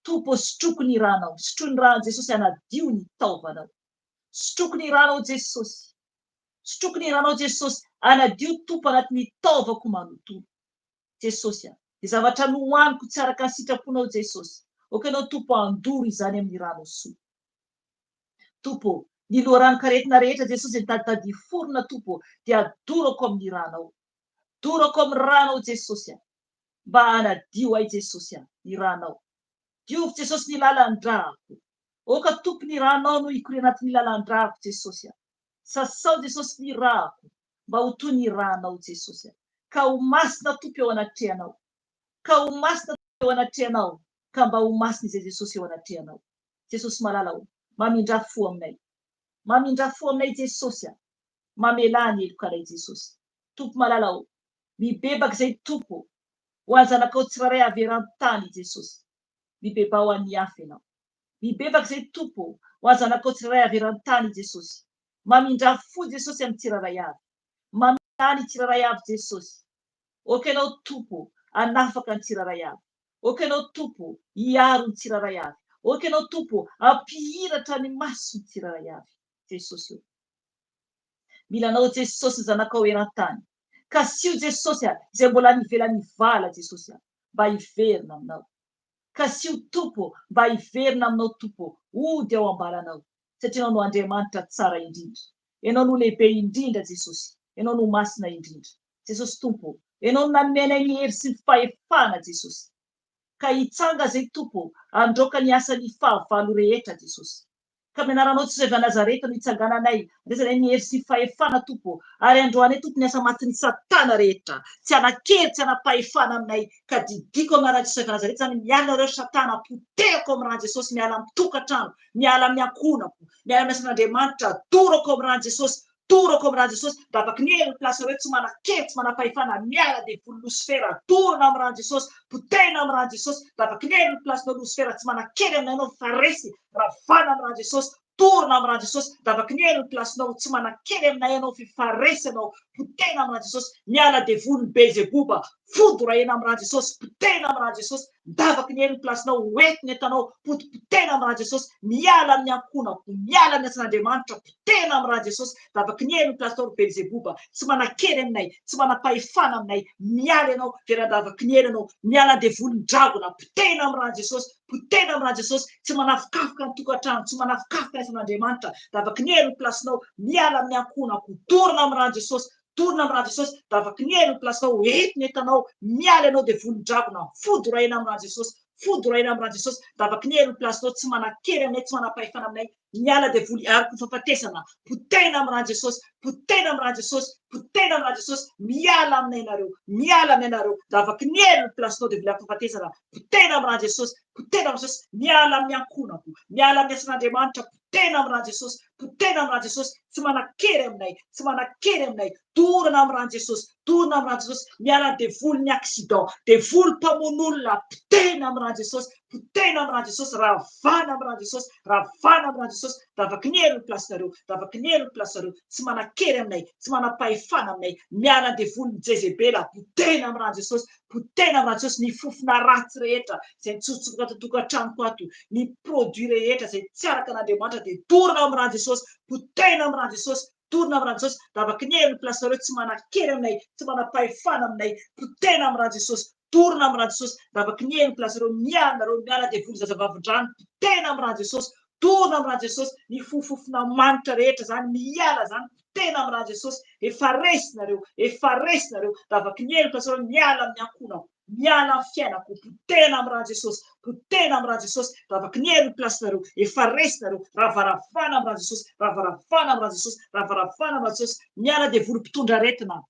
Tompo o! Sotroko ny ranao. Sotroy ny ran'i Jesosy hanadio ny taovanao. Sotroko ny ranao Jesosy. Sotroko ny ranao Jesosy hanadio Tompo anatin'ny taovako manontolo. Jesosy a! Ny zavatra nohaniko tsy araka ny sitraponao Jesosy. Ok Ianao Tompo handoro izany amin'ny ranao soa. Tompo ô, ny loharanon-karetina rehetra Jesosy izay nitaditady hiforona Tompo ô, dia dorako amin'ny ranao. Dorako amin'ny ranao Jesosy a! Mba hanadio ahy Jesosy a, ny ranao. Diovy Jesosy ny lalan-drako. Oka Tompo ny ranao no hikoriana anatin'ny lalan-drako Jesosy a. Sasao Jesosy ny rako. Mba ho toy ny ranao Jesosy a. Ka ho masina Tompo eo anatrehanao. Ka ho masina Tompo eo anatrehanao. Ka mba ho masina izay Jesosy eo anatrehanao. Jesosy malala o. Mamindrà fo aminay. Mamindrà fo aminay Jesosy a. Mamelà ny helokanay Jesosy. Tompo malala o. Mibebaka izay Tompo o. Ho an'ny zanakao tsirairay avy eran-tany Jesosy. Mibebaha ho an'ny hafa ianao. Mibebaka izay Tompo o. Ho an'ny zanakao tsirairay avy eran-tany Jesosy. Mamindrà fo Jesosy amin'ny tsirairay avy. Mamindrà ny tsirairay avy Jesosy. Ok Ianao Tompo hanafaka ny tsirairay avy. Ok Ianao Tompo hiaro ny tsirairay avy. Ok Ianao Tompo hampihiratra ny mason'ny tsirairay avy. Jesosy o. Mila Anao Jesosy ny zanakao eran-tany. Kasiho Jesosy a, izay mbola any ivelan'ny vala Jesosy a, mba hiverina aminao. Kasiho Tompo mba hiverina aminao Tompo, hody ao am-balanao. Satria Ianao no Andriamanitra tsara indrindra. Ianao no lehibe indrindra Jesosy. Ianao no masina indrindra. Jesosy Tompo ô. Ianao no nanome anay ny hery sy ny fahefana Jesosy. Ka hitsanga zay Tompo ô, handroaka ny asan'ny fahavalo rehetra Jesosy. Ka amin'ny anaranao Jesosy avy any Nazareta no hitsangananay, andraisanay ny hery sy ny fahefana Tompo ô, ary androanay Tompo ny asa matin'i Satana rehetra, tsy hanan-kery, tsy hanam-pahefana aminay, ka didiko amin'ny anaran'i Jesosy avy Nazareta izany, miala nareo ry Satana, potehako amin'ny ran'i Jesosy, miala amin'ny tokantrano, miala amin'ny ankohonako, miala amin'ny asan'Andriamanitra, dorako amin'ny ran'i Jesosy, Torako amin'ny ran'i Jesosy, davaky ny hery ny place hoe tsy manan-kery, tsy manam-pahefana, miala devoly losifera, dorana amin'ny ran'i Jesosy, potehina amin'ny ran'i Jesosy, davaky ny hery ny place-nao losifera, tsy manan-kery aminay ianao fa resy, ravana amin'ny ran'i Jesosy, dorana amin'ny ran'i Jesosy, davaky ny hery ny place-nao, tsy manan-kery aminay ianao fa resy ianao, potehina amin'ny ran'i Jesosy, miala devoly ny Belzeboba, fodorahena amin'ny ran'i Jesosy, potehina amin'ny ran'i Jesosy, Ndavaky ny herin'ny plasinao ho eto ny entanao, potipotehina amin'ny rà Jesosy, miala amin'ny ankohonako, miala amin'ny asan'Andriamanitra, potehina amin'ny rà Jesosy, ndavaky ny herin'ny plasinao ry Belzeboba, tsy manan-kery aminay, tsy manam-pahefana aminay, miala ianao, veran-davaky ny hery ianao, miala devoly ny dragona, potehina amin'ny rà Jesosy, potehina amin'ny rà Jesosy, tsy manafokafoka ny tokantrano, tsy manafokafoka ny asan'Andriamanitra, ndavaky ny herin'ny plasinao, miala amin'ny ankohonako, dorana amin'ny rà Jesosy, Dorona amin'ny rà Jesosy, davaky ny hery ny place nao, eto ny entanao, miala ianao dia volon-dragona, fodorahina amin'ny rà Jesosy, fodorahina amin'ny rà Jesosy, davaky ny hery ny place nao, tsy manan-kery aminay, tsy manam-pahefana aminay, miala devoly aroko ny fahafatesana, potehina amin'ny rà Jesosy, potehina amin'ny rà Jesosy, potehina amin'ny rà Jesosy, miala aminay nareo, miala aminay nareo, davaky ny hery ny place nao devoly aroko ny fahafatesana, potehina amin'ny rà Jesosy, potehina amin'ny Jesosy, miala amin'ny ankohonako, miala amin'ny asan'Andriamanitra, Potehina amin'ny ràn'i Jesosy, potehina amin'ny ràn'i Jesosy, tsy manan-kery aminay, tsy manan-kery aminay, dorana amin'ny ràn'i Jesosy, dorana amin'ny ràn'i Jesosy, miala devoly ny accident, devoly mpamono olona, potehina amin'ny ràn'i Jesosy, potehina amin'ny ràn'i Jesosy, ravana amin'ny ràn'i Jesosy, ravana amin'ny ràn'i Jesosy, davaky ny hery ny place-nareo, davaky ny hery ny place-nareo, tsy manan-kery aminay, tsy manam-pahefana aminay, miala devoly ny Jezebela, potehina amin'ny ràn'i Jesosy, Potehina amin'ny Jesosy ny fofona ratsy rehetra izay nitsotsoka ato an-tokantranoko ato, ny produit rehetra izay tsy araka an'Andriamanitra dia dorana amin'ny ran'i Jesosy, potehina amin'ny ran'i Jesosy, dorana amin'ny ran'i Jesosy, davaky ny hery ny place-nareo tsy manan-kery aminay, tsy manam-pahefana aminay, potehina amin'ny ran'i Jesosy, dorana amin'ny ran'i Jesosy, davaky ny hery ny place-nareo, miala nareo, miala devoly zazavavindrano, potehina amin'ny ran'i Jesosy, dorana amin'ny ran'i Jesosy, ny fofofona manitra rehetra izany, miala izany, Tena amin'ny rà Jesosy, efa resy nareo, efa resy nareo, davaky ny heloka sareo miala amin'ny ankohonako, miala amin'ny fiainako, potehina amin'ny rà Jesosy, potehina amin'ny rà Jesosy, davaky ny hery ny place nareo, efa resy nareo, ravaravana amin'ny rà Jesosy, ravaravana amin'ny rà Jesosy, ravaravana amin'ny rà Jesosy, miala devoly mpitondra aretina.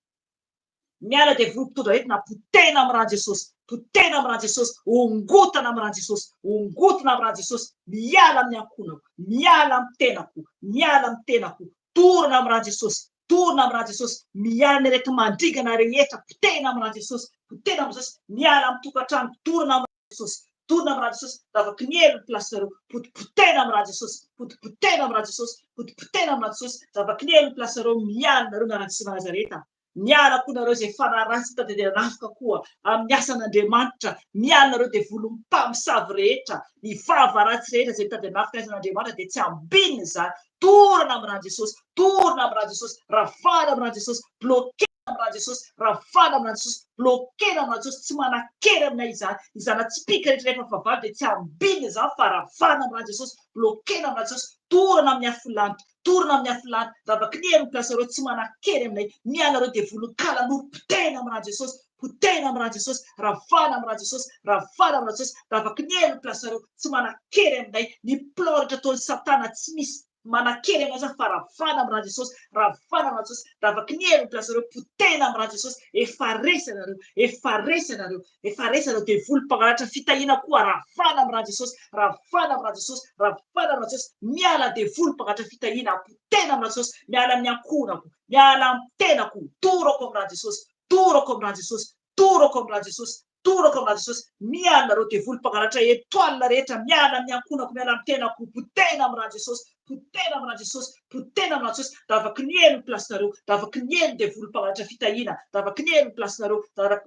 Miala devoly mpitondra aretina, potehina amin'ny rà Jesosy, potehina amin'ny rà Jesosy, ongotana amin'ny rà Jesosy, ongotana amin'ny rà Jesosy, miala amin'ny ankohonako, miala amin'ny tenako, miala amin'ny tenako, dorana amin'ny rà Jesosy, dorana amin'ny rà Jesosy, miala ny areti-mandringana rehetra, potehina amin'ny rà Jesosy, potehina amin'ny Jesosy, miala amin'ny tokantrano, dorana amin'ny rà Jesosy, dorana amin'ny rà Jesosy, davaky ny hery ny place-nareo, potipotehina amin'ny rà Jesosy, potipotehina amin'ny rà Jesosy, potipotehina amin'ny rà Jesosy, davaky ny hery ny place-nareo, miala nareo miara Jesosy Nazareta. Miala koa nareo izay fanahy ratsy mitady hanafika koa amin'ny asan'Andriamanitra, miala nareo devoly mpamosavy rehetra, ny vava ratsy rehetra izay mitady hanafika ny asan'Andriamanitra dia tsy ambinina izany, dorana amin'ny ran'i Jesosy, dorana amin'ny ran'i Jesosy, ravana amin'ny ran'i Jesosy, bloquer amin'ny ran'i Jesosy, ravana amin'ny ran'i Jesosy, bloquer amin'ny ran'i Jesosy, tsy manan-kery aminay izany, ny zana-tsipìka rehetra rehefa fahavalo dia tsy ambinina izany fa ravana amin'ny ran'i Jesosy, bloquer amin'ny ran'i Jesosy, dorana amin'ny afo lanitra. Dorana amin'ny afo lany, vavaky ny hery ny place reo tsy manan-kery aminay, miala reo devoly kalanoro, potehina amin'ny ran'i Jesosy, potehina amin'ny ran'i Jesosy, ravana amin'ny ran'i Jesosy, ravana amin'ny ran'i Jesosy, vavaky ny hery ny place reo tsy manan-kery aminay, ny plan rehetra ataon'i satana tsy misy manan-kery aminay zany fa ravana amin'ny ran'i Jesosy, ravana amin'ny ran'i Jesosy, vavaky ny hery ny place reo, potehina amin'ny ran'i Jesosy, efa resy ianareo, efa resy ianareo, Efa resy ireo devoly mpangalatra fitahiana koa ravana amin'ny ran'i Jesosy, ravana amin'ny ran'i Jesosy, ravana amin'ny ran'i Jesosy, miala devoly mpangalatra fitahiana, potehina amin'ny ran'i Jesosy, miala amin'ny ankohonako, miala amin'ny tenako, dorako amin'ny ran'i Jesosy, dorako amin'ny ran'i Jesosy, dorako amin'ny ran'i Jesosy, dorako amin'ny ran'i Jesosy, miala ireo devoly mpangalatra etoile rehetra, miala amin'ny ankohonako, miala amin'ny tenako, potehina amin'ny ran'i Jesosy, Potehina amin'ny ran'i Jesosy, potehina amin'ny ran'i Jesosy, davaky ny helo ny place-nareo, davaky ny helo ny devoly mpangalatra fitahiana, davaky ny helo ny place-nareo,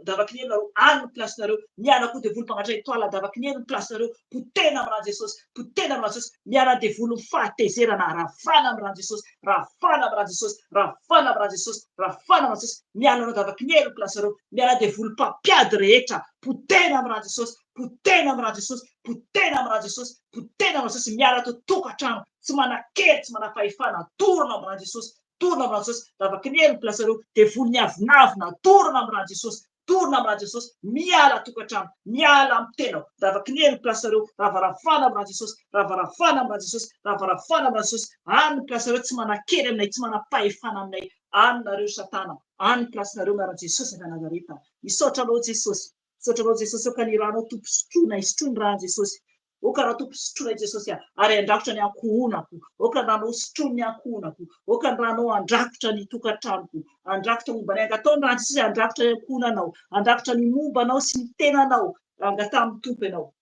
davaky ny helo nareo, any ny place-nareo, miala koa devoly mpangalatra etoile, davaky ny helo ny place-nareo, potehina amin'ny ran'i Jesosy, potehina amin'ny ran'i Jesosy, miala devoly ny fahatezerana, ravana amin'ny ran'i Jesosy, ravana amin'ny ran'i Jesosy, ravana amin'ny ran'i Jesosy, ravana amin'ny ran'i Jesosy, miala nareo davaky ny helo ny place-nareo, miala devoly mpampiady rehetra, potehina amin'ny ran'i Jesosy, potehina amin'ny ran'i Jesosy, potehina amin'ny ran'i Jesosy, potehina amin'ny ran'i Jesosy, miala ato tokantrano, tsy manan-kery, tsy manam-pahefana, dorana amin'ny ran'i Jesosy, dorana amin'ny ran'i Jesosy, vavaky ny hery ny place-nareo, devoly miavonavona, dorana amin'ny ran'i Jesosy, dorana amin'ny ran'i Jesosy, miala tokantrano, miala amin'ny tenako, vavaky ny hery ny place-nareo, ravaravana amin'ny ran'i Jesosy, ravaravana amin'ny ran'i Jesosy, ravaravana amin'ny ran'i Jesosy, any ny place-nareo, tsy manan-kery aminay, tsy manam-pahefana aminay, any nareo satana, any ny place-nareo miara Jesosy avy Nazareta, misaotra anao Jesosy. Misaotra anao Jesosy aoka ny ranao Tompo sotroinay sotroy ny ran'i Jesosy. Aoka Ranao Tompo sotroinay Jesosy a, ary handrakotra ny ankohonako. Aoka ny Ranao sotroiny ny ankohonako. Aoka ny Ranao handrakotra ny tokantranoko. Handrakotra momba anay. Angataho ny Ran'i Jesosy handrakotra ny ankohonanao. Handrakotra ny momba anao sy ny tenanao. Angataho amin'ny Tompo ianao.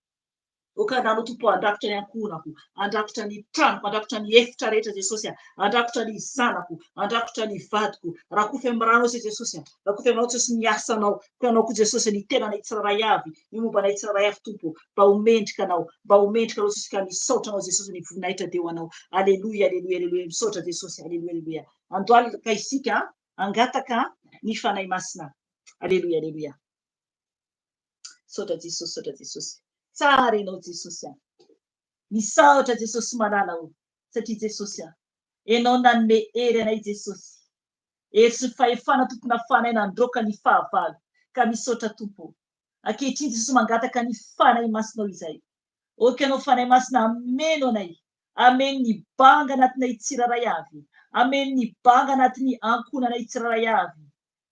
Aoka ny Ranao Tompo handrakotra ny ankohonako, handrakotra ny tranoko, handrakotra ny efitra rehetra Jesosy a, handrakotra ny zanako, handrakotra ny vadiko. Rakofy amin'ny Ranao izay Jesosy a, rakofy amin'ny Ranao Jesosy ny asanao, koa Ianao koa Jesosy ny tenanay tsirairay avy, ny momba anay tsirairay avy Tompo, mba ho mendrika Anao, mba ho mendrika Anao Jesosy ka misaotra Anao Jesosy ny voninahitra dia ho Anao. Aleloia, aleloia, aleloia, misaotra Jesosy, aleloia, aleloia. Andohalika isika hangataka ny Fanahy Masina. Aleloia, aleloia. Misaotra Jesosy, misaotra Jesosy. Tsara ianao Jesosy a. Misaotra Jesosy malala o. Satria Jesosy a. Ianao nanome hery anay Jesosy. Hery sy ny fahefana Tompo nafahanay nandroaka ny fahavalo. Ka misaotra Tompo o. Ankehitriny Jesosy mangataka ny Fanahy Masinao izay. Ok ianao Fanahy Masina hameno anay. Hameno ny banga anatinay tsirairay avy. Hameno ny banga anatin'ny ankohonanay tsirairay avy.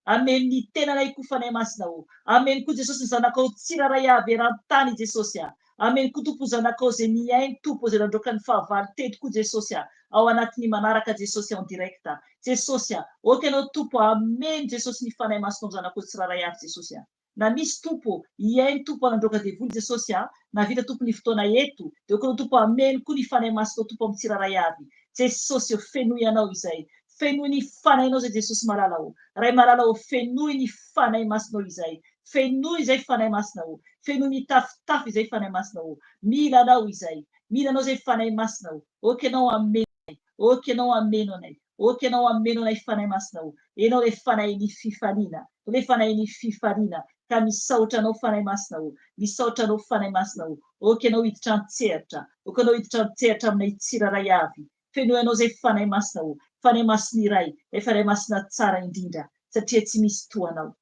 Ameno ny tenanay koa Fanahy Masina o. Ameno koa Jesosy ny zanakao tsirairay avy eran-tany Jesosy a. Ameno koa Tompo zanakao izay nihaino Tompo izay nandroaka ny fahavalo teto koa Jesosy a. Ao anatin'ny manaraka Jesosy en direct. Jesosy a. Ok Ianao Tompo a. Ameno Jesosy ny Fanahy Masinao zanakao tsirairay avy Jesosy a. Na misy Tompo ô, hihaino Tompo hanandroaka devoly Jesosy a, na vita Tompo ny fotoana eto, dia ok Anao Tompo hameno koa ny Fanahy Masinao Tompo amin'ny tsirairay avy. Jesosy ô, fenoy Anao izay. Fenoy ny Fanahinao izay Jesosy malala ô. Ray malala ô, fenoy ny Fanahy Masinao izay. Fenoy izay Fanahy Masina ô. Fenoy mitafotafo izay Fanahy Masina ô. Mila Anao izay. Mila Anao izay Fanahy Masina ô. Ok Anao hameno anay. Ok Anao hameno anay. Ok Ianao hameno anay Fanahy Masina o. Ianao ilay Fanahin'ny fifaliana, ilay Fanahin'ny fifaliana, ka misaotra Anao Fanahy Masina o. Misaotra Anao Fanahy Masina o. Ok Ianao hiditra an-tsehatra, ok Ianao hiditra an-tsehatra aminay tsirairay avy. Fenoy Anao izay Fanahy Masina o. Fanahy Masina iray, ilay Fanahy Masina tsara indrindra, satria tsy misy toa Anao.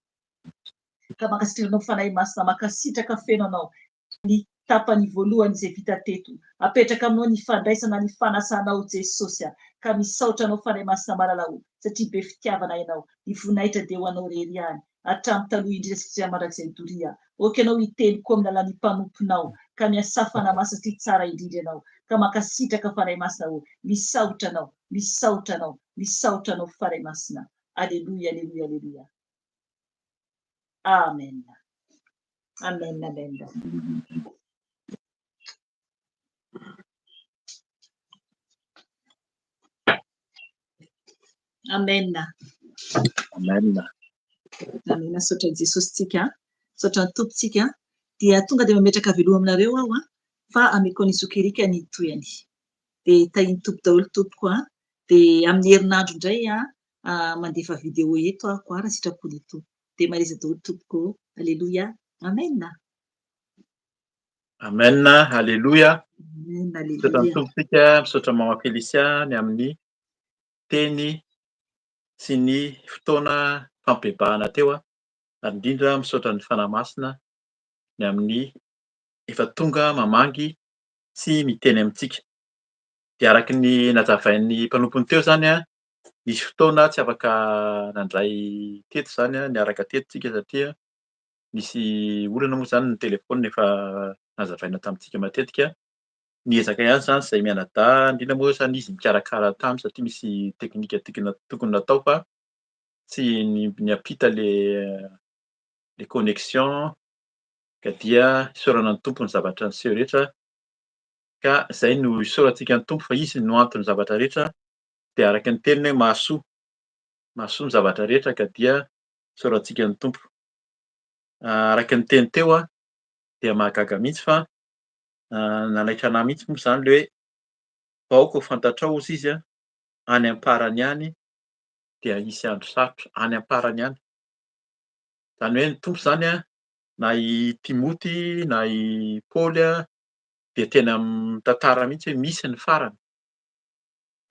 Ka mankasitraka Anao Fanahy Masina, mankasitraka feno Anao. ny tapany voalohany izay vita teto. Apetraka aminao ny fandraisana ny fanasanao Jesosy a! Ka misaotra anao Fanahy Masina malala o! Satria be fitiavana ianao. Ny voninahitra dia ho anao irery ihany. Hatramin'ny taloha indrindra sy hatramin'ny mandrakizay doria. Ok ianao hiteny koa amin'ny alalan'ny mpanomponao. Ka miasà Fanahy Masina satria tsara indrindra ianao. Ka mankasitraka Fanahy Masina o! Misaotra anao, misaotra anao, misaotra anao Fanahy Masina. Aleloia, aleloia, aleloia. Amen. Amen, amen. Amen. Amen. Amen. Misaotra an'i Jesosy tsika. Misaotra ny Tompo tsika. Dia tonga dia mametraka veloma aminareo aho fa ameko an'i Zoky Eric ny tohiny. Dia tahin'ny Tompo daholo tompoko a. Dia amin'ny herinandro indray a mandefa vidéo eto aho koa raha sitrapon'ny Tompo. Dia mareza daholo tompoko ô. Aleloia. Amen. Amen. Aleloia. Amen. Misaotra ny Aleloia. Tompo tsika, misaotra Mama Felicia ny amin'ny teny sy ny fotoana fampibebahana teo ary indrindra misaotra ny Fanahy Masina ny amin'ny efa tonga mamangy sy miteny amintsika. Dia araka ny nazavain'ny mpanompony teo izany, nisy fotoana tsy afaka nandray teto izany, niaraka teto tsika satria nisy olana moa izany ny telefaonina efa nazavaina tamintsika matetika. Niezaka ihany izany izay mianadahy, indrindra moa izany izy nikarakara tany satria misy teknika tokony natao fa tsy niampita le connexion ka dia isaorana ny Tompo ny zavatra niseho rehetra ka izay no isaorantsika ny Tompo fa izy no anton'ny zavatra rehetra dia araka ny teniny hoe mahasoa, mahasoa ny zavatra rehetra ka dia isaorantsika ny Tompo. Araka ny teny teo dia mahagaga mihitsy fa nanaitra anah mihitsy moa izany ilay hoe fa aoka ho fantatrao hozy izy any am-parany any dia hisy andro sarotra, any am-parany any. Izany hoe ny Tompo izany na i Timoty na i Paoly dia tena mitantara mihitsy hoe misy ny farany.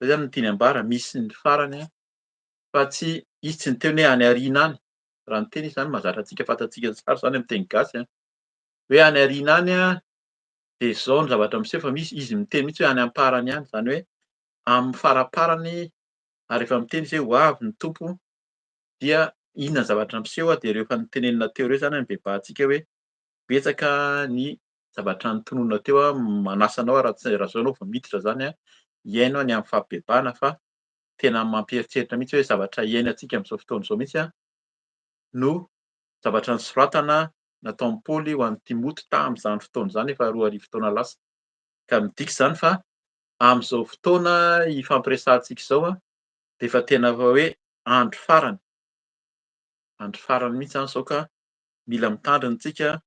Izay izany no tiany ambara, misy ny farany fa tsy izy tsy niteny hoe any aoriana any. Raha niteny izy izany mahazatra antsika fantatsika tsara izany amin'ny teny gasy hoe any aoriana any dia izao ny zavatra miseho fa misy izy miteny mihitsy hoe any am-parany any, izany hoe amin'ny faraparany ary rehefa miteny izy hoe ho avy ny Tompo dia inona ny zavatra miseho dia ireo efa notenenina teo ireo izany no bebahantsika hoe betsaka ny zavatra notononina teo aho, manasa anao raha tsy raha izao ianao vao miditra izany hihaino ny amin'ny fampibebahana fa tena mampieritreritra mihitsy hoe zavatra iainantsika amin'izao fotoana izao mihitsy no zavatra nosoratana nataon'i Paoly ho an'i Timoty tamin'izany fotoana izany efa 2000 taona lasa. Ka midika izany fa amin'izao fotoana ifampiresahantsika izao dia efa tena efa hoe andro farany. Andro farany mihitsy izany izao ka mila mitandrina isika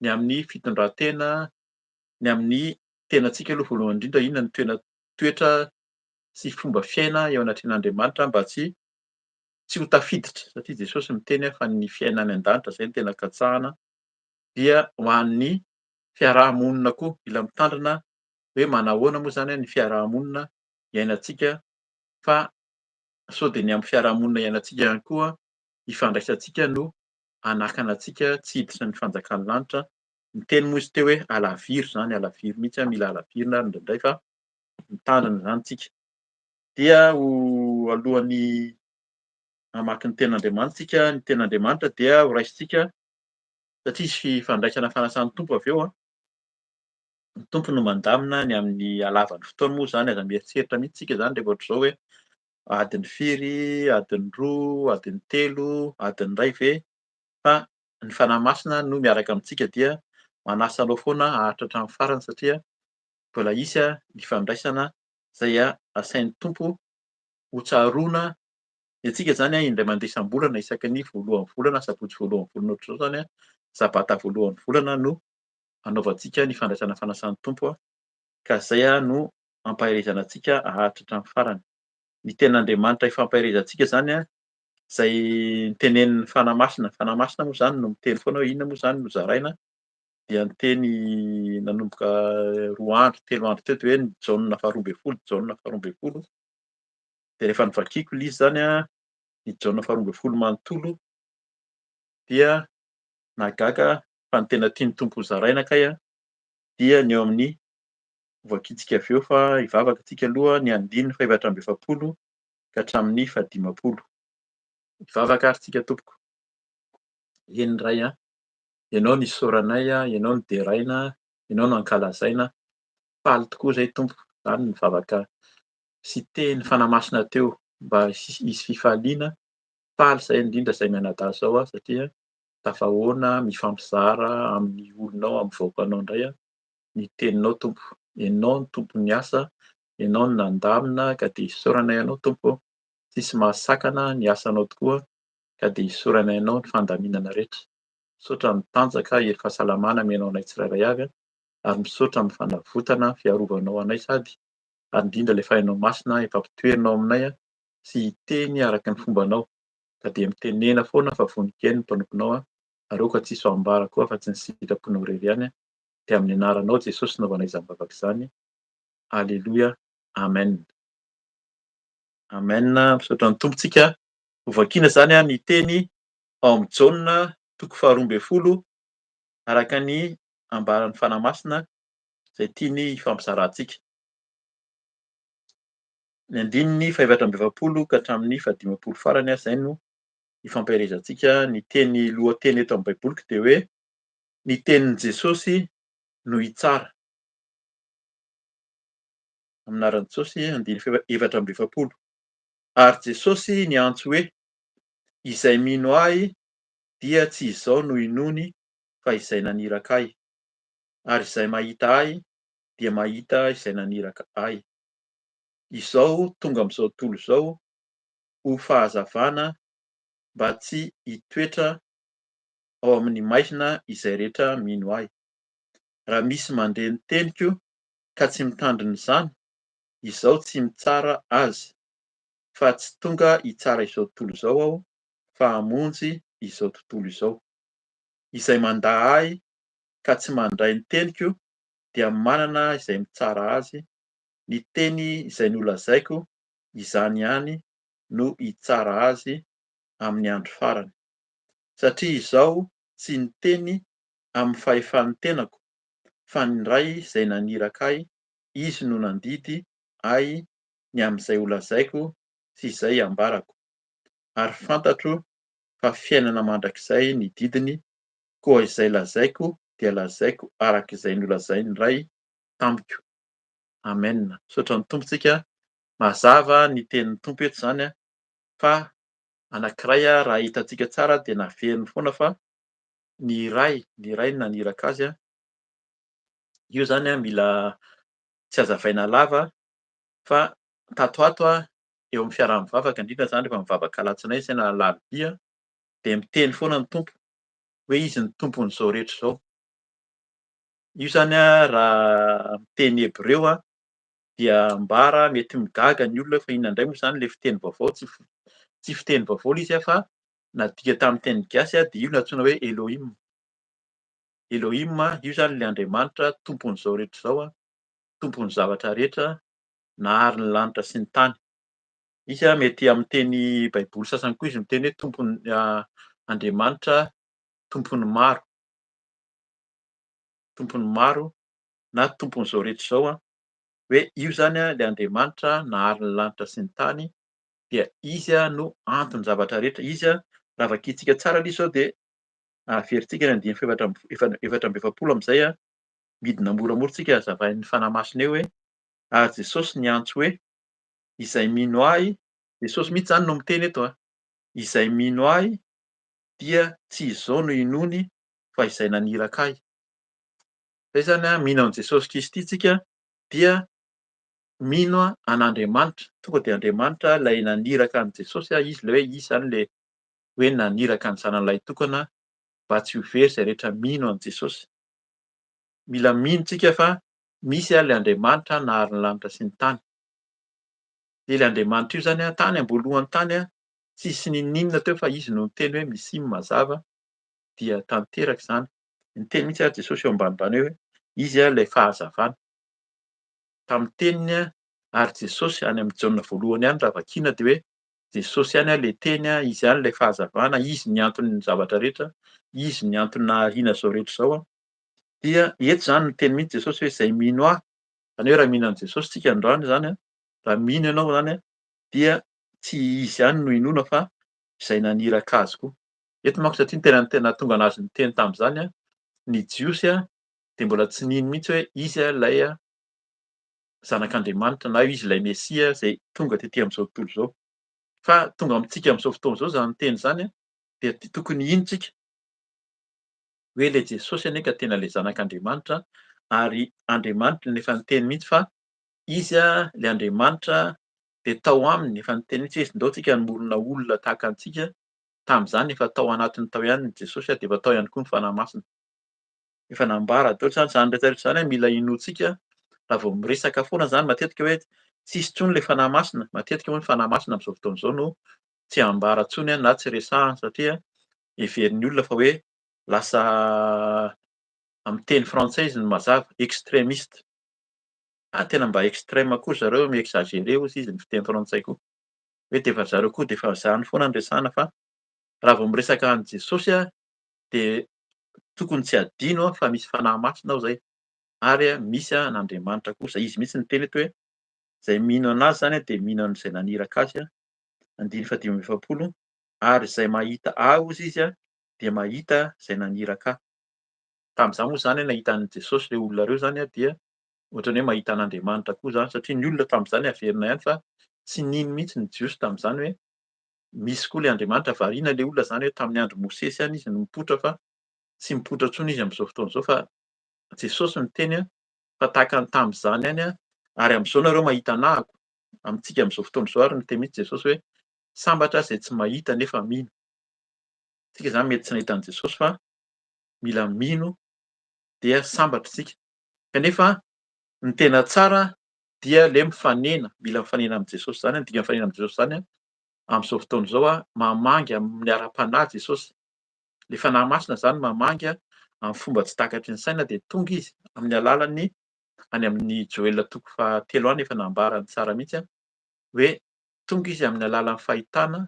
ny amin'ny fitondran-tena, ny amin'ny tenantsika aloha voalohany indrindra, inona no tena toetra sy fomba fiaina eo anatrehan'Andriamanitra mba tsy tsy ho tafiditra satria Jesosy miteny fa ny fiainana any an-danitra izay no tena katsahana dia ho an'ny fiaraha-monina koa mila mitandrina hoe manahoana moa izany ny fiaraha-monina iainantsika fa sao dia ny amin'ny fiaraha-monina iainantsika ihany koa ifandraisantsika no hanakana antsika tsy hiditra ny fanjakan'ny lanitra. Niteny moa izy teo hoe alaviro izany, alaviro mihitsy, mila alavirina ary indraindray fa mitandrina izany tsika. Dia ho alohan'ny hamaky ny tenin'Andriamanitra tsika, ny tenin'Andriamanitra dia ho raisintsika satria hisy fifandraisana fanasan'ny Tompo avy eo. Ny Tompo no mandamina ny amin'ny halavan'ny fotoana moa izany, aza mieritreritra mihitsy tsika izany rehefa ohatr'izao hoe adiny firy, adiny roa, adiny telo, adiny iray ve? Fa ny Fanahy Masina no miaraka amintsika dia manasa anao foana haharitra hatramin'ny farany satria mbola hisy ny fandraisana izay asain'ny Tompo ho tsaroana. Ny antsika izany indray mandeha isam-bolana isaky ny voalohan'ny volana, sabotsy voalohan'ny volana ohatr'izao izany, sabata voalohan'ny volana no anaovantsika ny fandraisana fanasan'ny Tompo ka izay no ampaherezana antsika haharitra hatramin'ny farany. Ny tenin'Andriamanitra ifampaherezantsika izany izay notenenin'ny Fanahy Masina. Ny Fanahy Masina moa izany no miteny foana hoe inona moa izany no zaraina dia niteny nanomboka roa andro, telo andro teo dia hoe ny Jaona faharoa ambin'ny folo, Jaona faharoa ambin'ny folo. Dia rehefa novakiako ilay izy izany, ny Jaona faharoa ambin'ny folo manontolo dia nahagaga fa ny tena tian'ny Tompo hozaraina kay dia ny eo amin'ny hovakintsika avy eo fa hivavaka tsika aloha ny andininy faha-44 ka hatramin'ny faha-50. Hivavaka ary tsika tompoko. Eny Ray a, Ianao no isaoranay, Ianao no deraina, Ianao no ankalazaina. Faly tokoa izay Tompo, izany ny vavaka sy teny Fanahy Masina teo mba hisy fifaliana. Faly izay indrindra izay mianadahy izao aho satria tafahoana mifampizara amin'ny olonao, amin'ny vahoakanao indray ny teninao Tompo. Ianao no tompon'ny asa, Ianao no nandamina ka dia isaoranay Anao Tompo ô. Tsisy mahasakana ny asanao tokoa ka dia isaoranay Anao ny fandaminana rehetra. Misaotra amin'ny tanjaka, hery fahasalamana amenao anay tsirairay avy ary misaotra amin'ny fanavotana, fiarovanao anay sady ary indrindra ilay Fahinao Masina efa ampitoerinao aminay sy hiteny araka ny fombanao ka dia mitenena foana fa vonon-keno ny mpanomponao ary aoka tsy hisy ho ambara koa afa-tsy ny sitraponao irery ihany dia amin'ny anaranao Jesosy naovanay izany vavaka izany. Aleloia. Amen. Amen. Misaotra ny Tompo tsika. Hovakiana izany ny teny ao amin'ny Jaona toko faha-12 araka ny ambaran'ny Fanahy Masina izay tiany hifampizarantsika. Ny andininy faha-44 ka hatramin'ny faha-50 farany izay no hifampaherezantsika. Ny teny lohateny eto amin'ny Baiboliko dia hoe ny tenin'i Jesosy no hitsara. Amin'ny anaran'i Jesosy, andininy faha-44. Ary Jesosy niantso hoe, Izay mino Ahy dia tsy izao no inoany fa izay naniraka Ahy, ary izay mahita Ahy dia mahita izay naniraka Ahy. Izao tonga amin'izao tontolo izao ho fahazavana mba tsy hitoetra ao amin'ny maizina izay rehetra mino Ahy. Raha misy mandre ny teniko ka tsy mitandrina izany, izaho tsy mitsara azy, fa tsy tonga hitsara izao tontolo izao aho, fa hamonjy izao tontolo izao. Izay mandà Ahy ka tsy mandray ny teniko dia manana izay mitsara azy, ny teny izay nolazaiko, izany ihany no hitsara azy amin'ny andro farany. Satria izaho tsy niteny amin'ny fahefan'ny tenako, fa ny Ray izay naniraka Ahy, Izy no nandidy Ahy ny amin'izay holazaiko sy izay hambarako. Ary fantatro fa fiainana mandrakizay ny didiny, koa izay lazaiko dia lazaiko araka izay nolazain'ny Ray tamiko. Amen. Misaotra ny Tompo tsika. Mazava ny tenin'ny Tompo eto izany fa anankiray raha hitantsika tsara dia naveriny foana fa ny Ray, ny Ray no naniraka azy. Io izany mila tsy hazavaina lava fa tato ato eo amin'ny fiaraha-mivavaka indrindra izany rehefa mivavaka alatsinainy isika na alarobia dia miteny foana ny Tompo hoe izy no tompon'izao rehetra izao. Io izany raha miteny hebreo dia ambara mety migaga ny olona fa inona indray moa izany ilay fiteny vaovao, tsy fiteny vaovao ilay izy fa nadika tamin'ny teny gasy dia io no antsoina hoe Elohim. Elohim io izany ilay Andriamanitra tompon'izao rehetra izao, tompon'ny zavatra rehetra, nahary ny lanitra sy ny tany. Izy mety amin'ny teny baiboly sasany koa izy miteny hoe tompon Andriamanitra tompon'ny maro. Tompon'ny maro na tompon'izao rehetra izao hoe io izany ilay Andriamanitra nahary ny lanitra sy ny tany dia izy no anton-javatra rehetra. Izy raha vakintsika tsara aloha izao dia averintsika ny andininy faha-44 amin'izay midina moramora tsika hazavain'ny Fanahy Masina eo hoe ary Jesosy niantso hoe izay mino ahy, Jesosy mihitsy izany no miteny eto a, izay mino ahy dia tsy izao no inoany fa izay naniraka ahy. Izay izany a, mino an'i Jesosy Kristy tsika dia mino an'Andriamanitra, tonga dia Andriamanitra ilay naniraka an'i Jesosy, izy ilay hoe izy izany ilay hoe naniraka ny zanany lahitokana mba tsy ho very izay rehetra mino an'i Jesosy. Mila mino tsika fa misy ilay Andriamanitra nahary ny lanitra sy ny tany. Dia ilay Andriamanitra io izany tany am-boalohany tany tsisy n'inon'inona teo fa izy no niteny hoe misia ny mazava dia tanteraka izany. Niteny mihitsy ary Jesosy eo ambanimbany eo hoe izy ilay fahazavana. Tamin'ny teniny ary Jesosy any amin'ny Jaona voalohany ihany raha vakiana dia hoe Jesosy ihany ilay teny, izy ihany ilay fahazavana, izy ny anton'ny zavatra rehetra, izy ny antony nahariana izao rehetra izao. Dia eto izany miteny mihitsy Jesosy hoe izay mino ahy, izany hoe raha mino an'i Jesosy tsika androany izany, raha mino ianao izany dia tsy izy ihany no inoana fa izay naniraka azy koa. Eto manko satria ny tena tena tonga anazy niteny tamin'izany ny Jiosy dia mbola tsy nino mihitsy hoe izy ilay zanak'Andriamanitra na izy ilay Mesia izay tonga tety amin'izao tontolo izao. Fa tonga amintsika amin'izao fotoana izao izany teny izany dia tokony hino tsika hoe ilay Jesosy anie ka tena ilay zanak'Andriamanitra ary Andriamanitra no efa niteny mihitsy fa izy ilay Andriamanitra dia tao aminy efa niteny mihitsy hoe izy ndao tsika hamorona olona tahaka antsika tamin'izany efa tao anatiny tao ihany ny Jesosy dia efa tao ihany koa ny Fanahy Masina. Efa nambara daholo izany, izany rehetra rehetra izany mila inoantsika raha vao miresaka foana izany matetika hoe tsisy intsony ilay Fanahy Masina, matetika moa ny Fanahy Masina amin'izao fotoana izao no tsy ambara intsony na tsy resahana satria heverin'ny olona fa hoe lasa amin'ny teny frantsay izy no mazava, extremiste. Ah tena mba extrême koa zareo, mi-exagérer hozy izy ny fiteny frantsay koa. Hoe dia efa zareo koa dia efa izany foana no resahana fa raha vao miresaka an'i Jesosy dia tokony tsy hadino fa misy Fanahy Masina ao izay ary misy an'Andriamanitra koa. Izy mihitsy niteny eto hoe izay mino an'azy izany dia mino an'izay naniraka azy. Andininy faha-45, ary izay mahita ahy hozy izy dia mahita izay naniraka ahy. Tamin'izany moa izany nahita an'i Jesosy ireo olona ireo izany dia ohatran'ny hoe mahita an'Andriamanitra koa izany satria ny olona tamin'izany averina ihany fa tsy nino mihitsy ny Jiosy tamin'izany hoe misy koa ilay Andriamanitra. Variana ilay olona izany hoe tamin'ny andro Mosesy ihany izy no mipoitra fa tsy mipoitra intsony izy amin'izao fotoana izao fa Jesosy niteny fa tahaka ny tamin'izany ihany ary amin'izao nareo mahita anahako amintsika amin'izao fotoana izao ary niteny mihitsy Jesosy hoe sambatra izay tsy mahita nefa mino. Tsika izany mety tsy nahita an'i Jesosy fa mila mino dia sambatra isika. Kanefa ny tena tsara dia le mifanena, mila mifanena amin'i Jesosy izany, ny dikan'ny mifanena amin'i Jesosy izany amin'izao fotoana izao mamangy amin'ny ara-panahy Jesosy. Le Fanahy Masina izany mamangy amin'ny fomba tsy takatry ny saina dia tonga izy amin'ny alalan'ny any amin'ny Joela toko fahatelo any efa nambarany tsara mihitsy hoe tonga izy amin'ny alalan'ny fahitana,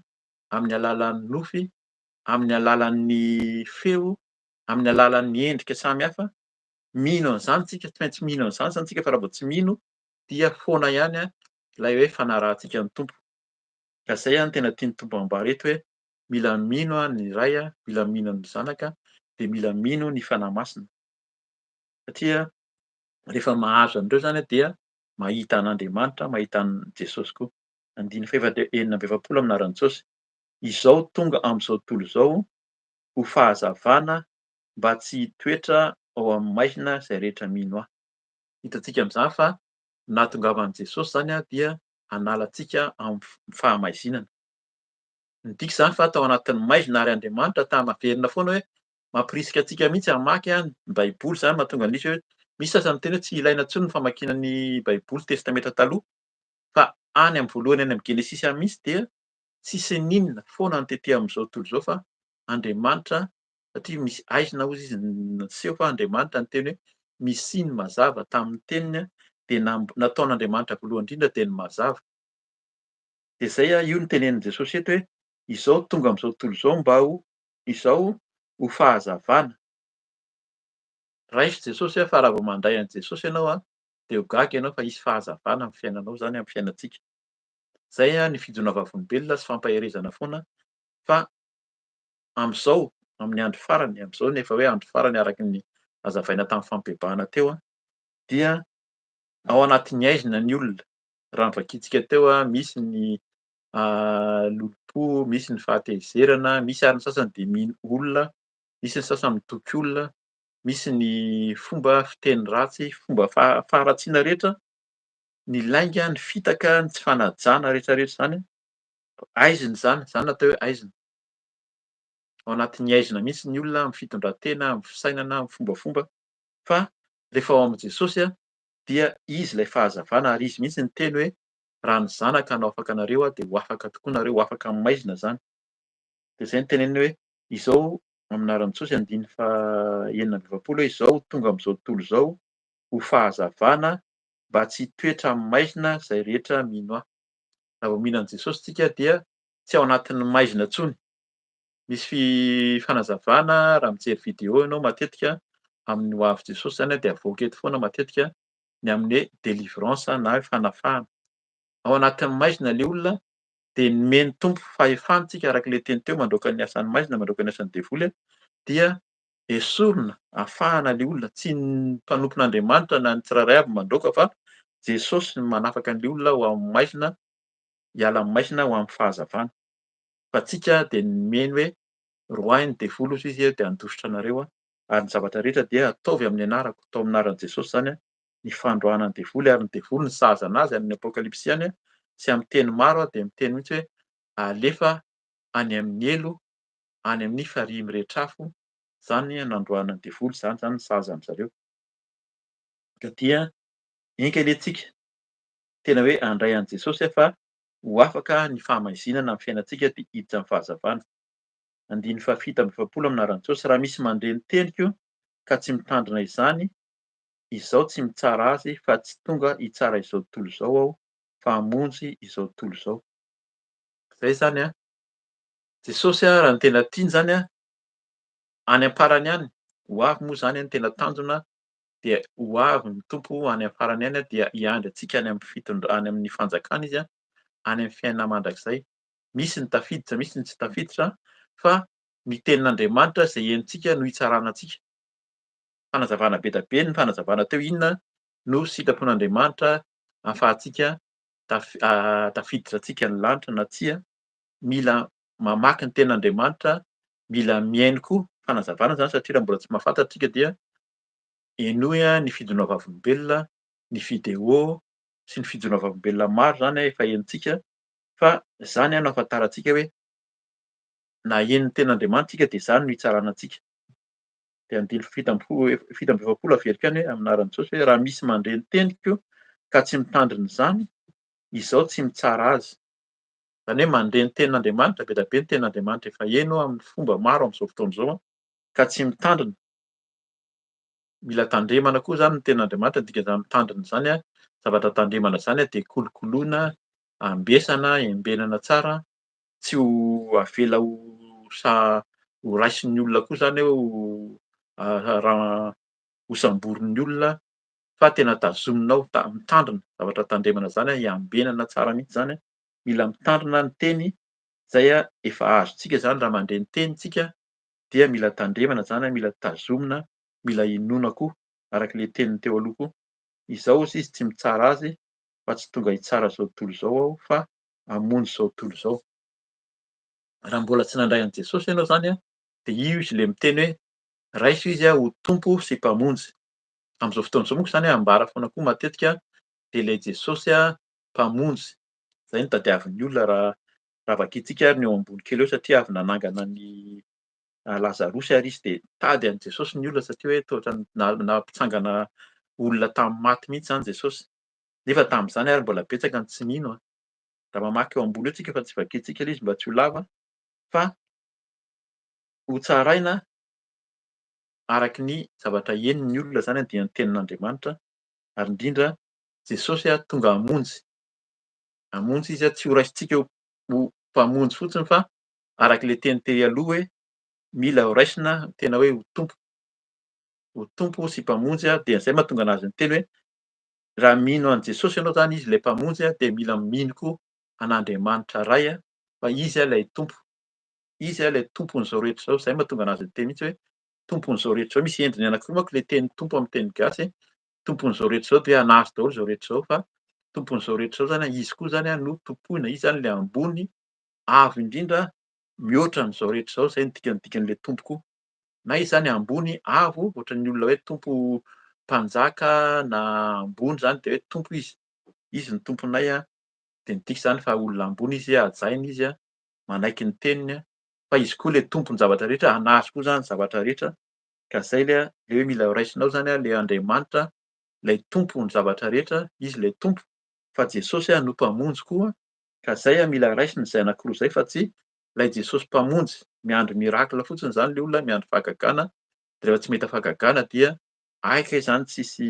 amin'ny alalan'ny nofy, amin'ny alalan'ny feo, amin'ny alalan'ny endrika samy hafa. Mino an'izany tsika, tsy maintsy mino an'izany izany tsika fa raha vao tsy mino dia foana ihany ilay hoe fanarahantsika ny Tompo. Ka izay no tena tian'ny Tompo ambara eto hoe mila mino ny Ray, mila mino ny Zanaka, dia mila mino ny Fanahy Masina. Satria rehefa mahazo an'ireo izany dia mahita an'Andriamanitra, mahita an'i Jesosy koa. Andininy fahefatra 46 amin'ny anaran'i Jesosy. Izao tonga amin'izao tontolo izao ho fahazavana mba tsy hitoetra ao amin'ny maizina izay rehetra mino ahy. Hitantsika amin'izany fa ny nahatongavan'i Jesosy izany dia hanala antsika amin'ny fahamaizinana. Midika izany fa tao anatin'ny maizina ary Andriamanitra tamaverina foana hoe mampirisika antsika mihitsy hamaky ny Baiboly izany mahatonga an'ilay hoe misy sasany miteny hoe tsy ilaina intsony ny famakiana ny Baiboly Testamenta Taloha fa any amin'ny voalohany any amin'ny Genesisy any mihitsy dia tsisy n'inona foana ny tety amin'izao tontolo izao fa Andriamanitra satria misy aizina hozy izy niseho fa Andriamanitra niteny hoe misia ny mazava tamin'ny teniny dia nataon'Andriamanitra voalohany indrindra dia ny mazava. Dia izay io no tenenin'i Jesosy eto hoe izao tonga amin'izao tontolo izao mba ho izao ho fahazavana. Raiso Jesosy fa raha vao mandray an'i Jesosy ianao dia ho gaga ianao fa hisy fahazavana amin'ny fiainanao izany amin'ny fiainantsika. Izay ny fijoroana vavolombelona sy fampaherezana foana fa amin'izao, amin'ny andro farany, amin'izao ny efa hoe andro farany araka ny nazavaina tamin'ny fampibebahana teo dia ao anatin'ny haizina ny olona. Raha novakintsika teo, misy ny lolompo, misy ny fahatezerana, misy ary ny sasany dia mino olona, misy ny sasany mitoky olona, misy ny fomba fiteny ratsy, fomba faharatsiana rehetra, ny lainga, ny fitaka, ny tsy fanajana rehetra rehetra izany. Haizina izany, izany no atao hoe haizina. Ao anatin'ny haizina mihitsy ny olona amin'ny fitondran-tena, amin'ny fisainana, amin'ny fombafomba. Fa rehefa ao amin'i Jesosy dia Izy ilay fahazavana ary Izy mihitsy niteny hoe raha ny Zanaka no afaka anareo dia ho afaka tokoa nareo, ho afaka amin'ny maizina izany. Dia izay no teneniny hoe izao amin'ny anaran'i Jesosy andininy faha 46 hoe izao tonga amin'izao tontolo izao ho fahazavana mba tsy hitoetra amin'ny maizina izay rehetra mino ahy. Raha vao mino an'i Jesosy tsika dia tsy ao anatin'ny maizina intsony. Misy fanazavana raha mijery vidéo ianao matetika amin'ny ho avy Jesosy izany dia avoaka eto foana matetika ny amin'ny hoe délivrance na hoe fanafahana. Ao anatin'ny maizina ilay olona dia nomen'ny Tompo fahefana tsika araka ilay teny teo mandroaka ny asan'ny maizina, mandroaka ny asan'ny devoly dia esorina, afahana ilay olona. Tsy ny mpanompon'Andriamanitra na ny tsirairay avy mandroaka fa Jesosy no manafaka an'ilay olona ho amin'ny maizina, hiala amin'ny maizina ho amin'ny fahazavana. Fa tsika dia nomeny hoe roahy ny devoly hozy izy dia handositra anareo ary ny zavatra rehetra dia ataovy amin'ny anarako, atao amin'ny anaran'i Jesosy izany ny fandroahana ny devoly ary ny devoly ny sahazana azy amin'ny apokalypsy ihany sy amin'ny teny maro dia miteny mihitsy hoe alefa any amin'ny helo any amin'ny farihy mirehitra afo izany nandroahana ny devoly izany izany ny sahaza an-dry zareo. Ka dia enga anie tsika tena hoe handray an'i Jesosy fa ho afaka ny fahamaizinana amin'ny fiainantsika dia hiditra amin'ny fahazavana. Andininy faha-47 amin'ny anaran'i Jesosy, raha misy mandre ny teniko ka tsy mitandrina izany, izaho tsy mitsara azy fa tsy tonga hitsara izao tontolo izao aho fa hamonjy izao tontolo izao. Izay izany an. Jesosy raha ny tena tiany izany an, any am-parany any, ho avy moa izany ny tena tanjona dia ho avy ny Tompo any am-parany any dia hiandry antsika any amin'ny fitondra, any amin'ny fanjakana Izy, any amin'ny fiainana mandrakizay. Misy ny tafiditra, misy ny tsy tafiditra, fa ny tenin'Andriamanitra izay henontsika no hitsarana antsika. Fanazavana be dia be ny fanazavana teo, inona no sitrapon'Andriamanitra ahafahantsika tafiditra antsika ny lanitra na tsia. Mila mamaky ny tenin'Andriamanitra, mila mihaino koa fanazavana izany satria raha mbola tsy mahafantatra isika dia henoy ny fijoroana vavolombelona, ny vidéo sy ny fijoroana vavolombelona maro izany efa henontsika fa izany no ahafantarantsika hoe na heno ny tenin'Andriamanitra isika dia izany no hitsarana antsika. Dia andininy 47 averiko ihany hoe amin'ny anaran'i Jesosy hoe raha misy mandre ny teniko ka tsy mitandrina izany, izaho tsy mitsara azy. Izany hoe mandre ny tenin'Andriamanitra, be dia be ny tenin'Andriamanitra efa heno amin'ny fomba maro amin'izao fotoana izao ka tsy mitandrina. Mila tandremana koa izany ny tenin'Andriamanitra, ny dikan'izany mitandrina izany, zavatra tandremana izany dia kolokoloina, ambesana, embenana tsara, tsy ho avela ho sa ho raisin'ny olona koa izany hoe ho raha ho samborin'ny olona fa tena tazominao, mitandrina, zavatra tandremana izany, hiambenana tsara mihitsy izany, mila mitandrina ny teny izay efa azontsika izany raha mandre ny teny isika dia mila tandremana izany, mila tazomina, mila inoana koa. Araka ilay teniny teo aloha koa. Izao hozy izy tsy mitsara azy fa tsy tonga hitsara izao tontolo izao aho fa hamonjy izao tontolo izao. Raha mbola tsy nandray an'i Jesosy ianao izany dia io izy ilay miteny hoe raiso izy ho Tompo sy Mpamonjy. Amin'izao fotoana izao manko izany ambara foana koa matetika dia ilay Jesosy Mpamonjy. Izay no tadiavin'ny olona raha raha vakintsika ary ny eo ambony kely eo satria avy nanangana an'i Lazarosy ary izy dia nitady an'i Jesosy ny olona satria hoe toa ohatran'ny nampitsangana olona tamin'ny maty mihitsy izany Jesosy. Nefa tamin'izany ary mbola betsaka ny tsy nino. Raha mamaky eo ambony eo tsika fa tsy vakintsika ilay izy mba tsy ho lava fa hotsaraina araka ny zavatra henony ny olona izany dia ny tenin'Andriamanitra ary indrindra Jesosy tonga hamonjy. Hamonjy izy tsy ho raisintsika ho mpamonjy fotsiny fa araka ilay teny tery aloha hoe mila ho raisina tena hoe ho Tompo. Ho Tompo sy Mpamonjy dia izay mahatonga anazy niteny hoe raha mino an'i Jesosy ianao izany izy ilay Mpamonjy dia mila mino koa an'Andriamanitra Ray fa izy ilay Tompo. Izy ilay Tompon'izao rehetra izao. Izay mahatonga anazy niteny mihitsy hoe Tompon'izao rehetra izao. Misy endriny anankiroa manko ilay teny Tompo amin'ny teny gasy. Tompon'izao rehetra izao dia an'azy daholo izao rehetra izao fa Tompon'izao rehetra izao izany izy koa izany no tompoina. Izy izany ilay ambony avo indrindra mihoatra an'izao rehetra izao. Izay no dikan'ny dikan'ilay Tompo koa. Na izy izany ambony avo ohatran'ny olona hoe Tompo mpanjaka na ambony izany dia hoe Tompo izy. Izy no Tomponay dia midika izany fa olona ambony izy, hajaina izy, manaiky ny teniny fa izy koa ilay Tompon'ny zavatra rehetra, an'azy koa izany ny zavatra rehetra. Ka izay ilay hoe mila raisinao izany ilay Andriamanitra, ilay Tompon'ny zavatra rehetra, izy ilay Tompo fa Jesosy no Mpamonjy koa. Ka izay mila raisina izay anankiroa izay fa tsy ilay Jesosy Mpamonjy miandry miracle fotsiny izany ilay olona, miandry fahagagana, dia rehefa tsy mahita fahagagana dia hay kay izany tsisy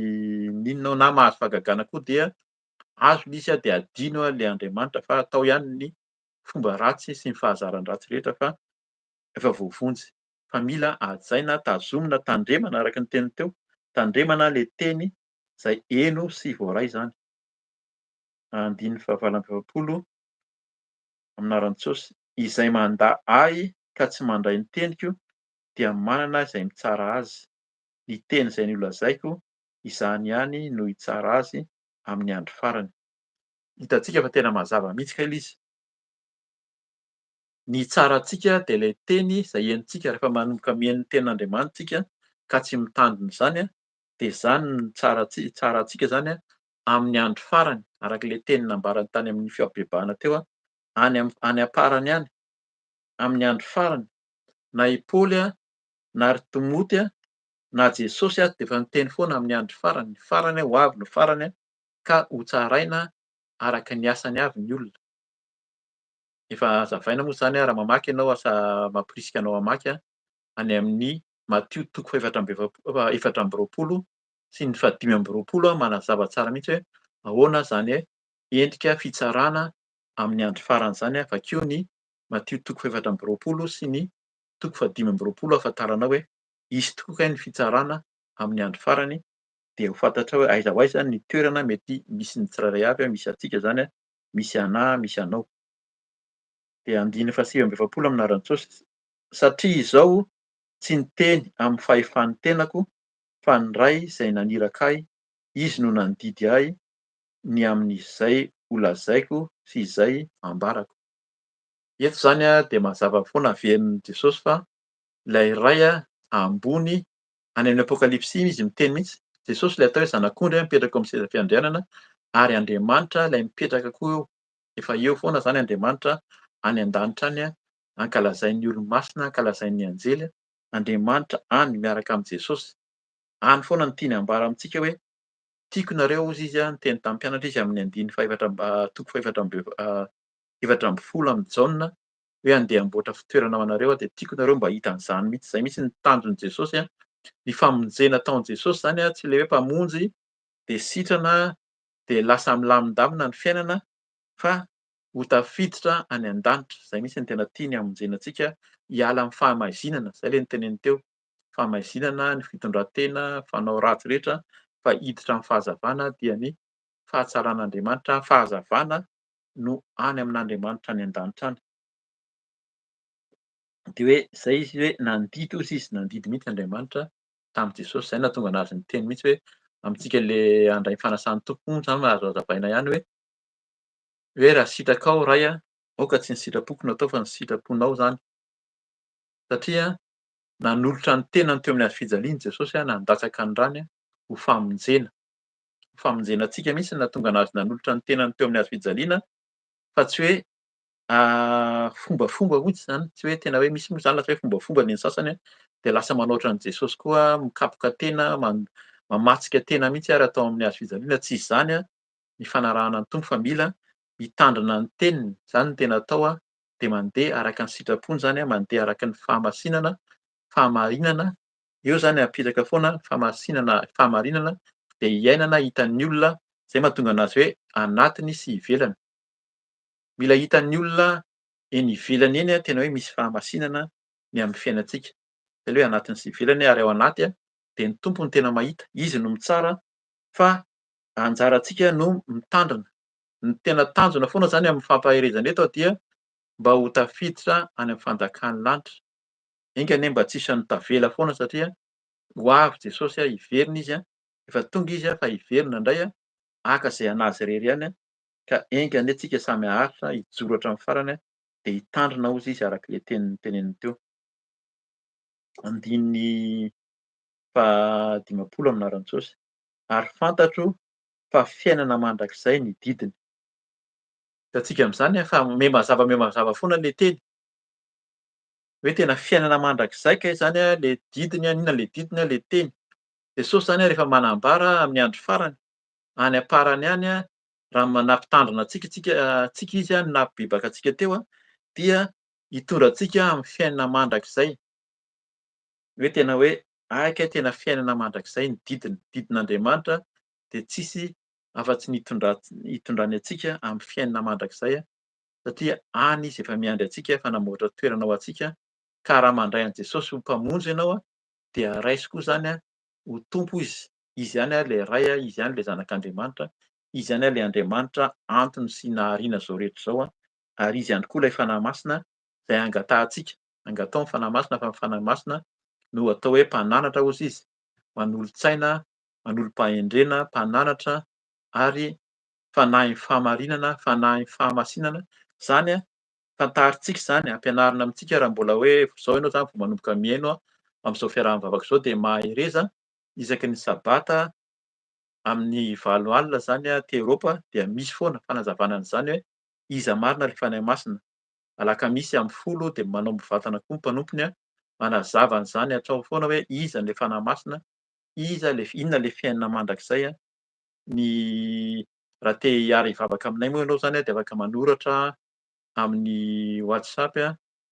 n'inona ao, na mahazo fahagagana koa dia azo ilay izy dia adino ilay Andriamanitra fa atao ihany ny fomba ratsy sy ny fahazaran-dratsy rehetra fa efa voavonjy. Fa mila hajaina, tazomina, tandremana araka ny teny teo, tandremana ilay teny izay heno sy voaray izany. Andininy fahavalo amby 40 amin'ny anaran'i Jesosy, Izay mandà Ahy ka tsy mandray ny teniko dia manana izay mitsara azy. Ny teny izay nolazaiko, izany ihany no hitsara azy amin'ny andro farany. Hitantsika fa tena mazava mihitsy kay ilay izy. Ny hitsara antsika dia ilay teny izay henontsika rehefa manomboka mihaino ny tenin'Andriamanitra isika ka tsy mitandrina izany dia izany no hitsara antsika izany amin'ny andro farany, araka ilay teny nambarany tany amin'ny fihaobebahana teo, any am, any am-parany any, amin'ny andro farany, na i Paoly na ry Timoty na Jesosy dia efa niteny foana amin'ny andro farany, ny farany ho avy ny farany ka hotsaraina araka ny asany avy ny olona. Efa hazavaina moa izany raha mamaky ianao, asa mampirisika anao hamaky any amin'ny Matio toko fahefatra amby 24 sy ny fahadimy amby 20 manazava tsara mihitsy hoe ahoana izany hoe endrika fitsarana amin'ny andro farany izany. Vakio ny Matio toko faha-24 sy ny toko faha-25 ahafantaranao hoe hisy tokoa kay ny fitsarana amin'ny andro farany dia ho fantatrao hoe aiza ho aiza ny toerana mety misy ny tsirairay avy, misy antsika izany, misy anà, misy anao. Dia andininy faha-49 amin'ny anaran'i Jesosy, satria izao tsy niteny amin'ny fahefan'ny tenako fa ny Ray izay naniraka Ahy, Izy no nandidy Ahy ny amin'izay holazaiko sy izay hambarako. Eto izany dia mazava foana averin'i Jesosy fa ilay Ray ambony, any amin'ny Apokalypsy iny izy miteny mihitsy, Jesosy ilay atao hoe Zanak'ondry mipetraka eo amin'ny seza fiandrianana ary Andriamanitra ilay mipetraka koa eo, efa eo foana izany Andriamanitra any an-danitra any, ankalazain'ny olo-masina, ankalazain'ny anjely, Andriamanitra any miaraka amin'i Jesosy. Any foana no tiany hambara amintsika hoe tiako nareo hozy izy niteny tamin'ny mpianatra izy amin'ny andininy fahefatra toko fahefatra amby 14 amin'ny Jaona hoe andeha hamboatra fitoerana ho anareo aho dia tiako nareo mba hahita an'izany mihitsy. Izay mihitsy ny tanjon'i Jesosy. Ny famonjena ataon'i Jesosy izany tsy ilay hoe mpamonjy dia sitrana dia lasa milamindamina ny fiainana fa ho tafiditra any an-danitra. Izay mihitsy no tena tiany hamonjena antsika hiala amin'ny fahamaizinana. Izay ilay noteneniny teo. Fahamaizinana, ny fitondran-tena, fanao ratsy rehetra fa hiditra amin'ny fahazavana dia ny fahatsaran'Andriamanitra, fahazavana no any amin'Andriamanitra any an-danitra any. Dia hoe izay izy hoe nandidy hozy izy, nandidy mihitsy Andriamanitra. tamin'i Jesosy. Izay no nahatonga an'azy niteny mihitsy hoe amintsika le handray ny fanasan'ny Tompo moa izany azo hazavaina ihany hoe hoe raha sitrakao Ray a, aoka tsy ny sitrapoko no atao fa ny sitraponao izany. Satria nanolotra ny tenany teo amin'ny hazo fijaliana Jesosy, nandatsaka ny rany ho famonjena. Ho famonjena antsika mihitsy no nahatonga an'azy nanolotra ny tenany teo amin'ny hazo fijaliana fa tsy hoe fombafomba mihitsy izany, tsy hoe tena hoe misy moa izany lasa hoe fombafomba ny an'ny sasany dia lasa manao ohatran'i Jesosy koa mikapoka tena, mamatsika tena mihitsy ary atao amin'ny hazo fijaliana. Tsy izany ny fanarahana ny Tompo fa mila mitandrina ny teniny, izany no tena atao dia mandeha araka ny sitrapony izany, mandeha araka ny fahamasinana, fahamarinana, eo izany apetraka foana ny fahamasinana, fahamarinana dia iainana hitan'ny olona, izay mahatonga an'azy hoe anatiny sy ivelany. Mila hitan'ny olona eny ivelany eny tena hoe misy fahamasinana ny amin'ny fiainantsika. Izay ilay hoe anatiny sy ivelany ary ao anaty dia ny Tompo no tena mahita, Izy no mitsara fa anjarantsika no mitandrina. Ny tena tanjona foana izany amin'ny fampaherezana eto dia mba ho tafiditra any amin'ny fanjakan'ny lanitra. Enga anie mba tsy isan'ny tavela foana satria ho avy Jesosy hiverina Izy, efa tonga Izy fa hiverina indray haka izay an'Azy irery ihany ka enga anie tsika samy haharitra hijoro hatramin'ny farany dia hitandrina hozy izy araka ilay teny noteneniny teo. Andininy faha 50 amin'ny anaran'i Jesosy. Ary fantatro fa fiainana mandrakizay ny didiny. Hitantsika amin'izany fa miha mazava miha mazava foana ilay teny. Hoe tena fiainana mandrakizay kay izany ilay didiny, inona ilay didiny, ilay teny. Jesosy izany rehefa manambara amin'ny andro farany, any am-parany any, raha nampitandrina antsika tsika antsika izy no nampibebaka antsika teo dia hitondra antsika amin'ny fiainana mandrakizay. Hoe tena hoe hay kay tena fiainana mandrakizay ny didiny. Didin'Andriamanitra dia tsisy afa-tsy ny hitondrany antsika amin'ny fiainana mandrakizay satria any izy efa miandry antsika, efa namboatra toerana ho antsika ka raha mandray an'i Jesosy ho mpamonjy ianao dia raiso koa izany ho Tompo izy. Izy ihany ilay Ray, Izy ihany ilay Zanak'Andriamanitra, Izy ihany ilay Andriamanitra antony sy nahariana izao rehetra izao, ary Izy ihany koa ilay Fanahy Masina izay angatahantsika. Angataho ny Fanahy Masina fa ny Fanahy Masina no atao hoe mpananatra hozy Izy, manolo-tsaina, manolo-pahendrena, mpananatra ary Fanahin'ny fahamarinana, Fanahin'ny fahamasinana. Izany fantarintsika izany, ampianarina amintsika raha mbola hoe izao ianao izany vao manomboka mihaino amin'izao fiaraha-mivavaka izao dia mahereza isaky ny sabata amin'ny valo alina izany aty Eoropa dia misy foana fanazavana an'izany hoe iza marina ilay Fanahy Masina. Alakamisy amin'ny 10 dia manao mivantana koa ny mpanompony manazava an'izany hatrao foana hoe iza ilay Fanahy Masina, iza ilay, inona ilay fiainana mandrakizay. Ny raha te hiara hivavaka aminay moa ianao izany dia afaka manoratra amin'ny WhatsApp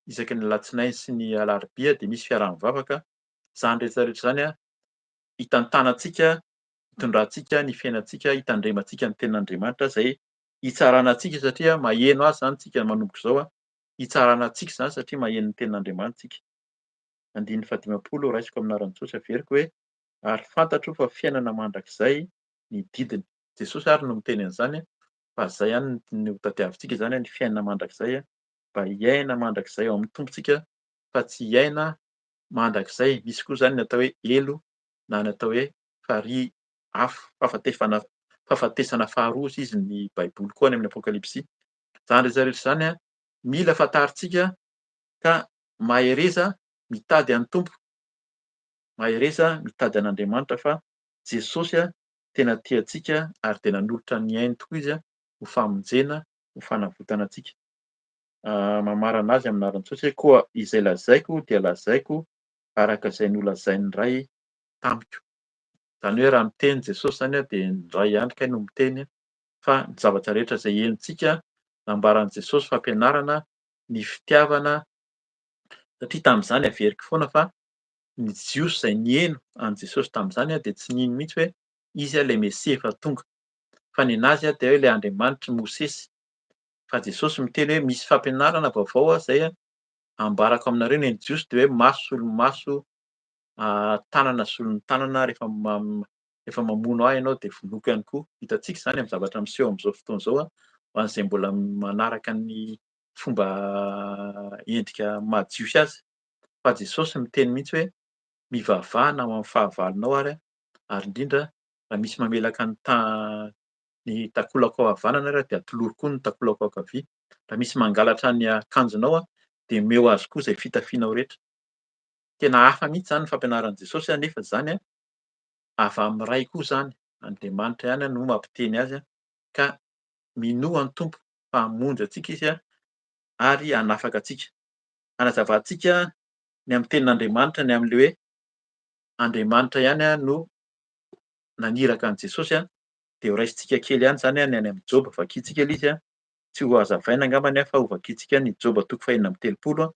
isaky ny alatsinainy sy ny alarobia dia misy fiaraha-mivavaka. Izany rehetra rehetra izany hitantanantsika, hitondrantsika ny fiainantsika, hitandremantsika ny tenin'Andriamanitra izay hitsarana antsika satria maheno azy izany tsika manomboka izao, hitsarana antsika izany satria maheno ny tenin'Andriamanitra tsika. Andininy faha-50, raisiko amin'ny anaran'i Jesosy averiko hoe ary fantatro fa fiainana mandrakizay ny didiny. Jesosy ary no miteny an'izany fa izay ihany no tadiavintsika izany, ny fiainana mandrakizay, mba hiaina mandrakizay ao amin'ny Tompontsika fa tsy hiaina mandrakizay. Misy koa izany ny atao hoe helo na ny atao hoe farihy afo, fahafatefana, fahafatesana faharoa hozy izy ny Baiboly koa any amin'ny Apokalypsy. Izany rehetra rehetra izany mila fantarintsika ka mahereza mitady an'ny Tompo, mahereza mitady an'Andriamanitra fa Jesosy tena tia antsika ary dia nanolotra ny ainy tokoa Izy ho famonjena, ho fanavotana antsika. Mamarana azy amin'ny anaran'i Jesosy hoe koa izay lazaiko dia lazaiko araka izay nolazain'ny Ray tamiko. Izany hoe raha miteny Jesosy izany dia ny Ray ihany kay no miteny fa ny zavatra rehetra izay henontsika nambaran'i Jesosy fampianarana ny fitiavana satria tamin'izany averiko foana fa ny Jiosy izay niheno an'i Jesosy tamin'izany dia tsy nino mihitsy hoe izy ilay Mesia efa tonga fa nenazy dia hoe ilay Andriamanitr'i Mosesy fa Jesosy miteny hoe misy fampianarana vaovao izay ambarako aminareo ny Jiosy dia hoe maso solon'ny maso, tanana solon'ny tanana rehefa rehefa mamono ahy ianao dia vonoiko ihany koa. Hitantsika izany amin'ny zavatra miseho amin'izao fotoana izao ho an'izay mbola manaraka ny fomba endrika maha Jiosy azy. Fa Jesosy miteny mihitsy hoe. Mivavaha na ho amin'ny fahavalonao ary, ary indrindra raha misy mamelaka ny ta ny takolakao havanana ary dia atolory koa ny takolakao ankavia. Raha misy mangalatra ny akanjonao dia omeo azy koa izay fitafianao rehetra. Tena hafa mihitsy izany ny fampianaran'i Jesosy nefa izany avy amin'ny Ray koa izany. Andriamanitra ihany no mampiteny azy ka minoa ny Tompo fa hamonjy antsika Izy ary hanafaka antsika. Hanazavantsika ny amin'ny tenin'Andriamanitra ny amin'ilay hoe Andriamanitra ihany no naniraka an'i Jesosy dia ho raisintsika kely ihany izany ny any amin'i Joba. Vakintsika ilay izy, tsy ho hazavaina angambany fa ho vakintsika ny Joba toko faha-36.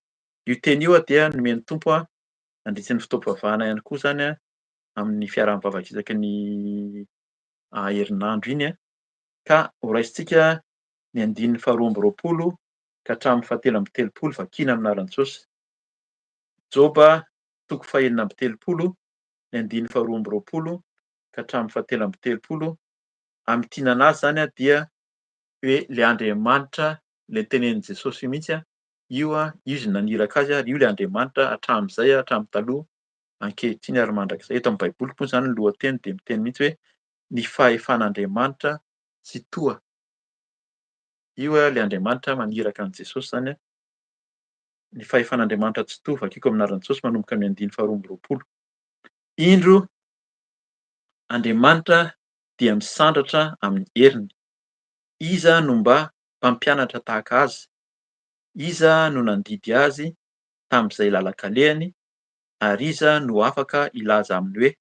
Io teny io dia nomen'ny Tompo nandritry ny fotoam-pivavahana ihany koa izany amin'ny fiaraha-mivavaka isaky ny herinandro iny ka ho raisintsika ny andininy faharoa amby roapolo ka hatramin'ny fahatelo amby telopolo vakiana amin'ny anaran'i Jesosy. Joba toko faha-36, ny andininy faharoa amby roapolo ka hatramin'ny fahatelo amby telopolo. Amintinana azy izany dia hoe ilay Andriamanitra ilay notenenin'i Jesosy io mihitsy, io izy no naniraka azy ary io ilay Andriamanitra hatramin'izay, hatramin'ny taloha, ankehitriny ary mandrakizay. Eto amin'ny Baiboly moa izany ny lohateny dia miteny mihitsy hoe ny fahefan'Andriamanitra tsy toa. Io ilay Andriamanitra maniraka an'i Jesosy izany. Ny fahefan'Andriamanitra tsy toa, vakiko amin'ny anaran'i Jesosy manomboka amin'ny andininy faharoa amby roapolo. Indro, Andriamanitra dia misandratra amin'ny heriny. Iza no mba mpampianatra tahaka azy? Iza no nandidy azy tamin'izay lalan-kalehany? Ary iza no afaka hilaza aminy hoe,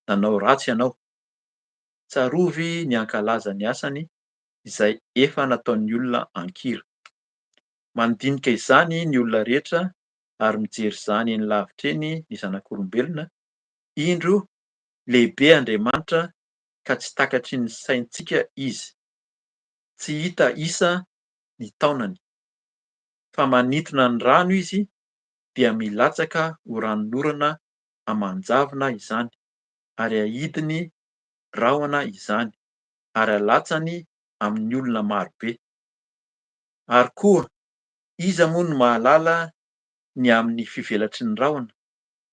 Nanao ratsy ianao? Tsarovy ny hankalaza ny asany izay efa nataon'ny olona an-kira. Mandinika izany ny olona rehetra ary mijery izany eny lavitra eny ny zanak'olombelona, indro, lehibe Andriamanitra ka tsy takatry ny saintsika Izy, tsy hita isa ny taonany, fa manintona ny rano Izy dia milatsaka ho ranonorana aman-javona izany, ary ahidiny rahona izany, ary alatsany amin'ny olona marobe. Ary koa, iza moa no mahalala ny amin'ny fivelatry ny rahona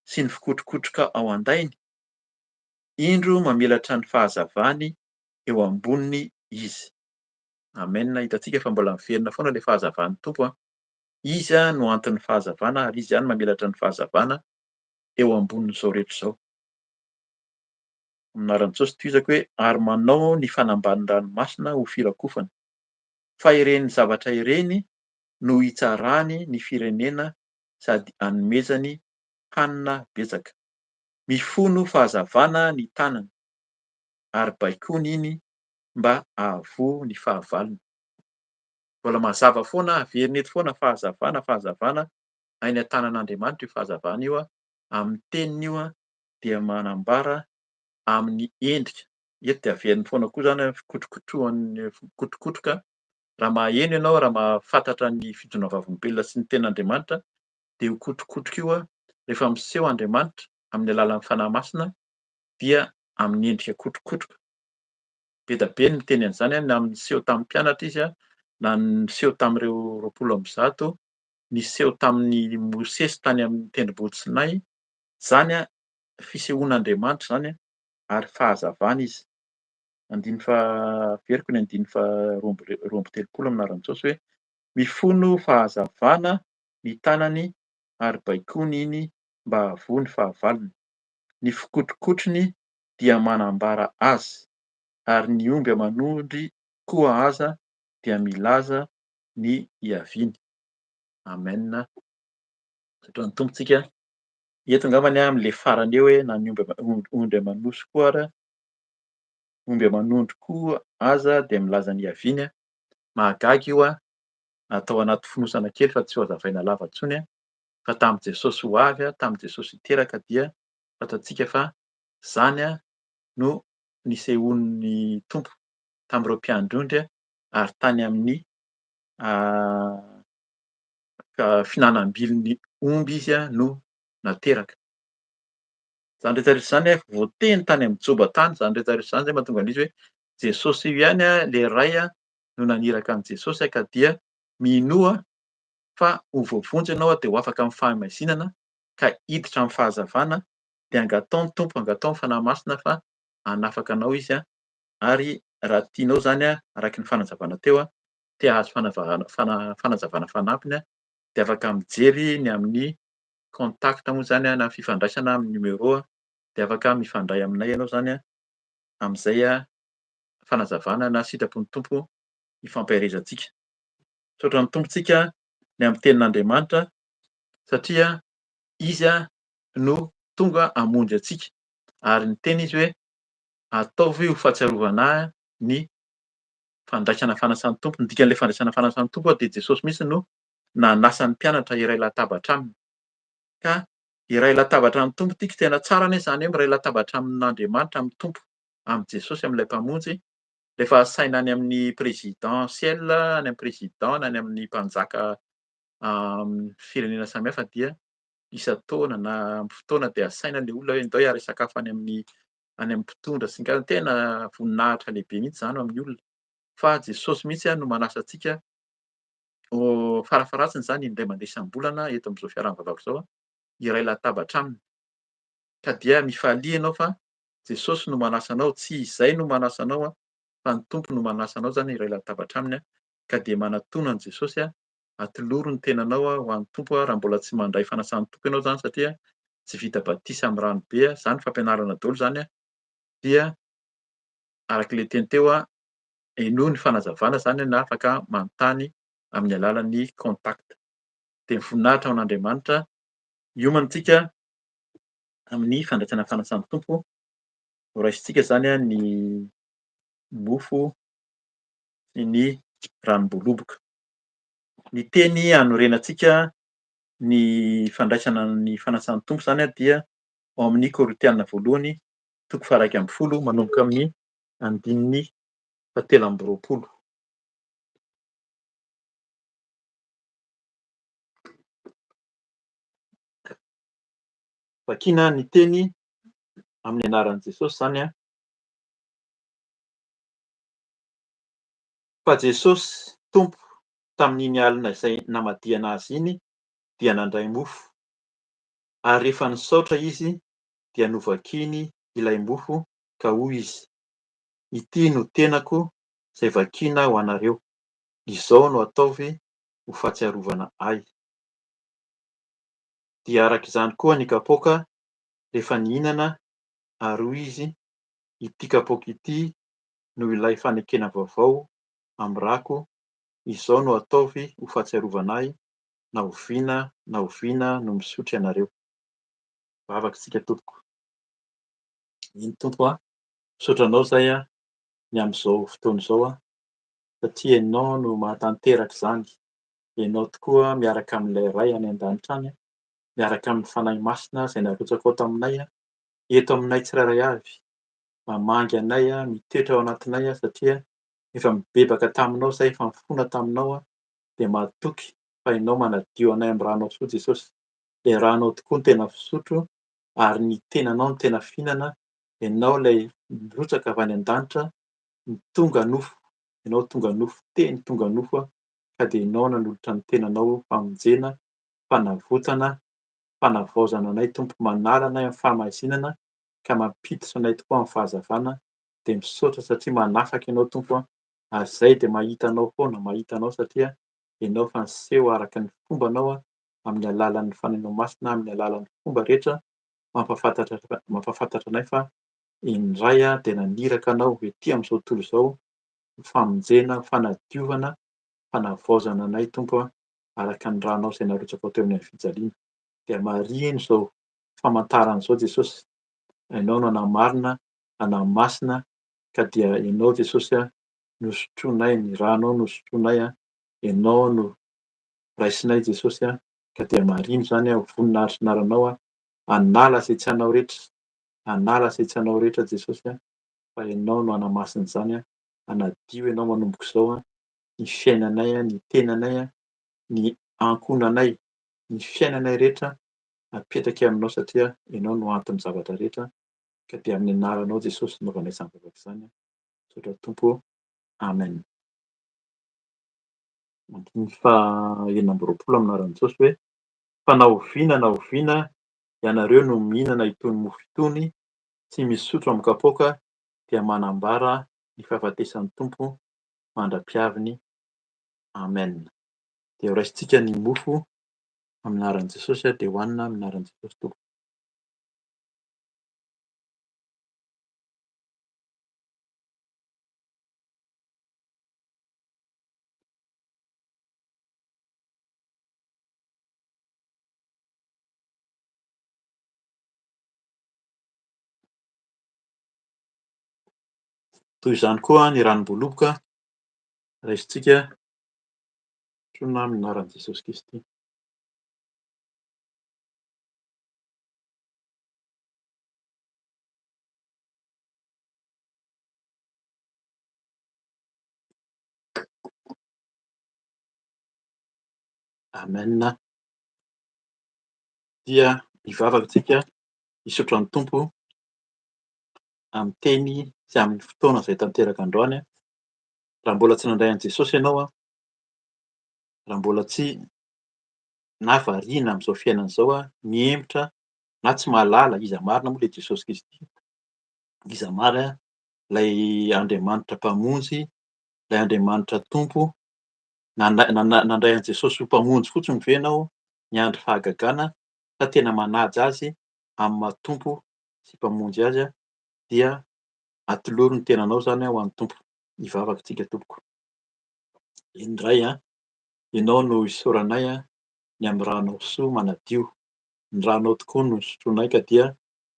sy ny fikotrokotroka ao an-dainy? Indro mamelatra ny fahazavany eo amboniny Izy. Amen. Hitantsika fa mbola miverina foana ilay fahazavan'ny Tompo an. Izy no anton'ny fahazavana ary Izy ihany mamelatra ny fahazavana eo ambonin'izao rehetra izao. Amin'ny anaran'i Jesosy tohizako hoe ary manao ny fanambanin'ny ranomasina ho firakofana. Fa ireny zavatra ireny no hitsarany ny firenena sady hanomezany hanina betsaka. Mifono fahazavana ny tanany, ary baikoiny iny mba hahavoa ny fahavalony. Mbola mazava foana, averina eto foana, fahazavana, fahazavana, any an-tanan'Andriamanitra io fahazavana io, amin'ny teniny io dia manambara amin'ny endrika. Eto dia averiny foana koa izany fikotrokotrohan'ny fikotrokotroka. Raha maheno ianao, raha mahafantatra ny fijoroana vavolombelona sy ny tenin'Andriamanitra dia io kotrokotroka io rehefa miseho Andriamanitra amin'ny alalan'ny Fanahy Masina dia amin'ny endrika kotrokotroka. Be dia be ny miteny an'izany na niseho tamin'ny mpianatra izy na niseho tamin'ireo 120, niseho tamin'i Mosesy tany amin'ny tendrombohitra Sinay. Izany fisehoan'Andriamanitra izany ary fahazavana izy. Andininy faha, averiko ny andininy faha 32 amin'ny anaran'i Jesosy hoe mifono fahazavana ny tanany ary baikoiny iny mba hahavoa ny fahavalony. Ny fikotrokotrony dia manambara azy, ary ny omby aman'ondry koa aza dia milaza ny hiaviany. Amen. Misaotra ny Tompo tsika. Eto angambany amin'ilay farany eo hoe na ny omby ondry aman'osy koa ara, omby aman'ondry koa aza dia milaza ny hiaviany. Mahagaga io atao anaty fonosana kely fa tsy ho hazavaina lava intsony fa tamin'i Jesosy ho avy, tamin'i Jesosy hiteraka dia fantatsika fa izany no nisehoan'ny Tompo tamin'ireo mpiandry ondry ary tany amin'ny fihinanam-bilon'ny omby izy no nateraka. Izany rehetra rehetra izany voateny tany amin'i Joba tany izany rehetra rehetra izany, izay mahatonga an'izy hoe Jesosy io ihany ilay Ray no naniraka an'i Jesosy ka dia minoa fa ho voavonjy ianao dia ho afaka amin'ny fahamaizinana ka hiditra amin'ny fahazavana. Dia angatao ny Tompo, angatao ny Fanahy Masina fa hanafaka anao Izy ary raha tianao izany araka ny fanazavana teo, te hahazo fanazavana fanampiny dia afaka mijery ny amin'ny contact moa izany na fifandraisana amin'ny numéro dia afaka mifandray aminay ianao izany amin'izay fanazavana na sitrapon'ny Tompo hifampaherezantsika. Misaotra ny Tompo tsika ny amin'ny tenin'Andriamanitra satria Izy no tonga hamonjy antsika ary niteny Izy hoe ataovy ho fahatsiarovana ahy ny fandraisana fanasan'ny Tompo. Ny dikan'ilay fandraisana fanasan'ny Tompo dia Jesosy mihitsy no nanasa ny mpianatra hiray latabatra aminy. Ka hiray latabatra amin'ny Tompo tiako tena tsara anie izany hoe miray latabatra amin'Andriamanitra, amin'ny Tompo, amin'i Jesosy, amin'ilay Mpamonjy. Rehefa asaina any amin'ny présidentiel, any amin'ny président na any amin'ny mpanjaka amin'ny firenena samihafa dia isan-taona na amin'ny fotoana dia asaina ilay olona hoe ndao hiara-hisakafo any amin'ny any amin'ny mpitondra sy ny karazany. Tena voninahitra lehibe mihitsy izany ho amin'ny olona. Fa Jesosy mihitsy no manasa antsika farafaharatsiny izany indray mandeha isam-bolana eto amin'izao fiaraha-mivavaka izao hiray latabatra aminy. Ka dia mifalia ianao fa Jesosy no manasa anao, tsy izay no manasa anao fa ny Tompo no manasa anao izany hiray latabatra aminy. Ka dia manatona an'i Jesosy, atolory ny tenanao ho an'ny Tompo raha mbola tsy mandray fanasan'ny Tompo ianao izany satria tsy vita batisa amin'ny rano be, izany fampianarana daholo izany dia araka ilay teny teo, henoy ny fanazavana izany na afaka manontany amin'ny alalan'ny contact. Dia ny voninahitra ho an'Andriamanitra, hiomana isika amin'ny fandraisana ny fanasan'ny Tompo, ho raisintsika izany ny mofo sy ny ranom-boaloboka. Ny teny hanorenantsika ny fandraisana ny fanasan'ny Tompo izany dia ao amin'ny Korintiana voalohany toko faha-11 manomboka amin'ny andininy fahatelo amby roapolo. Vakina ny teny amin'ny anaran'i Jesosy izany an. Fa Jesosy Tompo tamin'iny alina izay namadihana Azy iny dia nandray mofo, ary rehefa nisaotra Izy dia novakiny ilay mofo ka hoy Izy, Ity no tenako izay vakina ho anareo, izao no ataovy ho fahatsiarovana Ahy. Dia araka izany koa ny kapoaka rehefa nihinana, ary hoy Izy, Ity kapoaka ity no ilay fanekena vaovao amin'ny rako, izao no ataovy ho fahatsiarovana Ahy na oviana na oviana no misotro ianareo. Vavaka isika tompoko. Eny Tompo a, misaotra Anao izay a, ny amin'izao fotoana izao a, satria Ianao no mahatanteraka izany, Ianao tokoa miaraka amin'ilay Ray any an-danitra any, miaraka amin'ny Fanahy Masina izay narotsakao taminay eto aminay tsirairay avy, mamangy anay, mitoetra ao anatinay satria efa mibebaka taminao izay, efa mifona taminao dia matoky fa Ianao manadio anay amin'ny ranao soa Jesosy. Ilay ranao tokoa no tena fisotro ary ny tenanao no tena fihinana, Ianao ilay nirotsaka avy any an-danitra, ny tonga nofo, Ianao tonga nofo, teny tonga nofo ka dia Ianao nanolotra ny tenanao famonjena, fanavotana, fanavaozana anay Tompo, manala anay amin'ny fahamaizinana ka mampiditra anay tokoa amin'ny fahazavana, dia misaotra satria manafaka Ianao Tompo a, ary izay dia mahita Anao foana, mahita Anao satria Ianao efa niseho araka ny fombanao amin'ny alalan'ny Fanahinao Masina, amin'ny alalan'ny fomba rehetra mampahafantatra mampahafantatra anay fa ny Ray dia naniraka Anao ety amin'izao tontolo izao ho famonjena, ho fanadiovana, fanavaozana anay Tompo a, araka ny ranao izay narotsakao teo amin'ny fijaliana. Dia marihina izao famantarana izao Jesosy, Ianao no hanamarina, hanamasina, ka dia Ianao Jesosy a, no sotroinay, ny ranao no sotroinay a, Ianao no raisinay Jesosy a, ka dia marihina izany a, ho voninahitry ny anaranao a, hanala izay tsy anao rehetra, hanala izay tsy anao rehetra Jesosy a, fa Ianao no hanamasina izany a, hanadio Ianao manomboka izao a, ny fiainanay a, ny tenanay a, ny ankohonanay, ny fiainanay rehetra apetraky aminao satria Ianao no anton'ny zavatra rehetra ka dia amin'ny anaranao Jesosy no anaovanay izany vavaka izany. Misaotra Tompo ô. Amen. Andininy faha 26 amin'ny anaran'i Jesosy hoe fa na oviana na oviana ianareo no mihinana itony mofo itony sy misotro amin'ny kapoaka dia manambara ny fahafatesan'ny Tompo mandra-piaviny. Amen. Dia horaisintsika ny mofo amin'ny anaran'i Jesosy dia hohanina amin'ny anaran'i Jesosy Tompo. Toy izany koa ny ranom-boaloboka raisintsika sotroina amin'ny anaran'i Jesosy Kristy. Amen. Dia hivavaka isika hisaotra ny Tompo amin'ny teny sy amin'ny fotoana izay tanteraka androany. Raha mbola tsy nandray an'i Jesosy ianao, raha mbola tsy na variana amin'izao fiainana izao, mihemotra na tsy mahalala iza marina moa ilay Jesosy Kristy, iza marina ilay Andriamanitra Mpamonjy, ilay Andriamanitra Tompo. Nandray an'i Jesosy ho Mpamonjy fotsiny ve ianao niandry fahagagana sa tena manaja Azy amin'ny maha Tompo sy Mpamonjy Azy dia atolory ny tenanao izany ho an'ny Tompo. Hivavaka isika tompoko. Eny Ray a, Ianao no isaoranay ny amin'ny ranao soa manadio. Ny ranao tokoa no sotroinay ka dia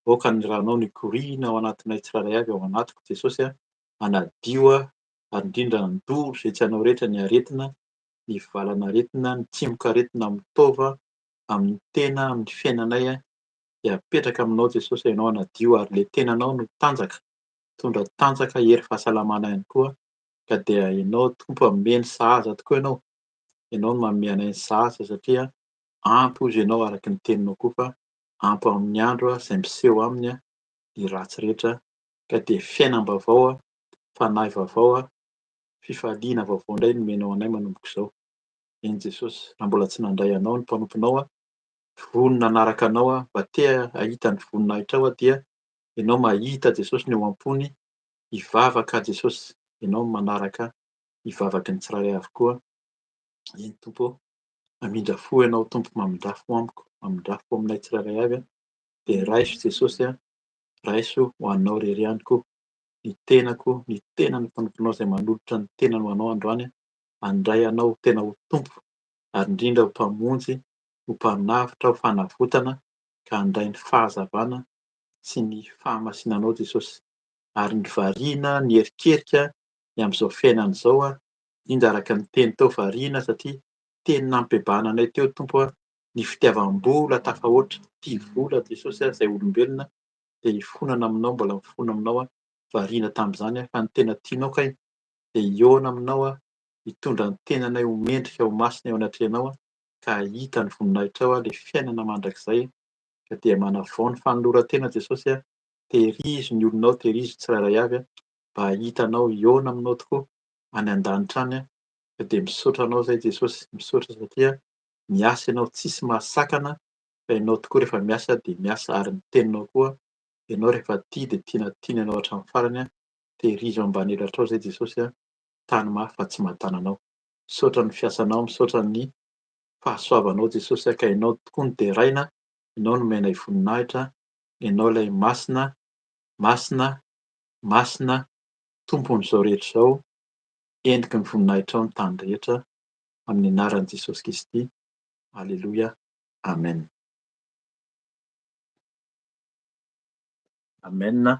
aoka ny ranao no hikoriana ao anatinay tsirairay avy ao anatiko Jesosy a, manadio ary indrindra handoro izay tsy anao rehetra ny aretina, ny valan'aretina, ny tsimokaretina amin'ny taova, amin'ny tena, amin'ny fiainanay dia apetraka aminao Jesosy ianao hanadio ary ilay tenanao no tanjaka, mitondra tanjaka, hery fahasalamana ihany koa ka dia ianao Tompo hanome ny sahaza tokoa ianao, ianao no manome anay ny sahaza satria ampy hozy ianao araka ny teninao koa fa ampy amin'ny andro izay miseho aminy ny ratsy rehetra ka dia fiainam-baovao, fanahy vaovao, fifaliana vaovao indray no omenao anay manomboka izao. Eny Jesosy, raha mbola tsy nandray anao ny mpanomponao aho, vonona hanaraka anao aho, mba te hahita ny voninahitrao aho dia ianao mahita Jesosy ny ao am-pony, hivavaka Jesosy, ianao manaraka ny vavaky ny tsirairay avokoa. Eny Tompo ô, mamindra fo ianao Tompo, mamindrà fo amiko, mamindrà fo aminay tsirairay avy dia raiso Jesosy a, raiso ho anao irery ihany koa ny tenako, ny tenan'ny mpanomponao izay manolotra ny tenany ho anao androany, handray anao tena ho Tompo ary indrindra ho Mpamonjy, ho Mpanavotra, ho fanavotana ka handray ny fahazavana sy ny fahamasinanao Jesosy. Ary ny variana, ny erikerika ny amin'izao fiainana izao, indrindra araka ny teny teo variana satria teny nampibebahana anay teo Tompo a, ny fitiavam-bola tafahoatra, tia vola Jesosy a, izay olombelona dia hifonana aminao, mbola mifona aminao aho, variana tamin'izany aho, fa ny tena tianao kay dia hihaona aminao aho, hitondra ny tenanay ho mendrika ho masina eo anatrehanao aho, ka hahita ny voninahitrao aho, ilay fiainana mandrakizay, ka dia manavao ny fanoloran-tena Jesosy a, tehirizo ny olonao, tehirizo tsirairay avy aho, mba hahita anao, hihaona aminao tokoa any an-danitra any aho, ka dia misaotra anao izay Jesosy, misaotra satria miasa ianao, tsisy mahasakana fa ianao tokoa rehefa miasa dia miasa ary ny teninao koa ianao rehefa tia dia tiana tiana ianao hatramin'ny farany an, tehirizo ambany elatrao izay Jesosy an, tany mafy fa tsy mahatana anao. Misaotra ny fiasanao, misaotra ny fahasoavanao Jesosy an, ka ianao tokoa no deraina, ianao no omenay voninahitra, ianao ilay masina, masina, masina, Tompon'izao rehetra izao, endriky ny voninahitrao ny tany rehetra, amin'ny anaran'i Jesosy Kristy, Aleloia, Amen. Amen.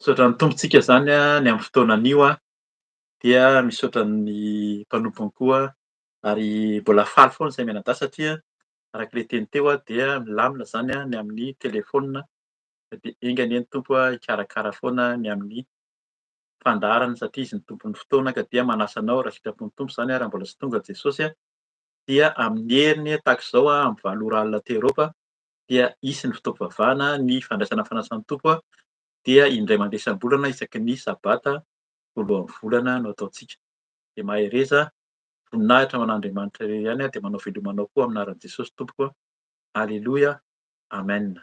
Misaotra ny Tompo tsika izany ny amin'ny fotoana anio dia misaotra ny mpanompony koa ary mbola faly foana izay mianadahy satria araka ilay teny teo dia milamina izany ny amin'ny telefaonina dia enga anie ny Tompo hikarakara foana ny amin'ny fandaharana satria izy no tompon'ny fotoana ka dia manasa anao raha sitrapon'ny Tompo izany raha mbola tsy tonga Jesosy dia amin'ny heriny tahaka izao amin'ny 8 ora alina aty Eoropa dia hisy ny fotoam-pivavahana, ny fandraisana fanasan'ny Tompo dia indray mandeha isam-bolana isaky ny sabata voalohan'ny volana no ataontsika. Dia mahereza, voninahitra ho an'Andriamanitra irery ihany dia manao veloma anao koa amin'ny anaran'i Jesosy Tompoko. Aleloia. Amen.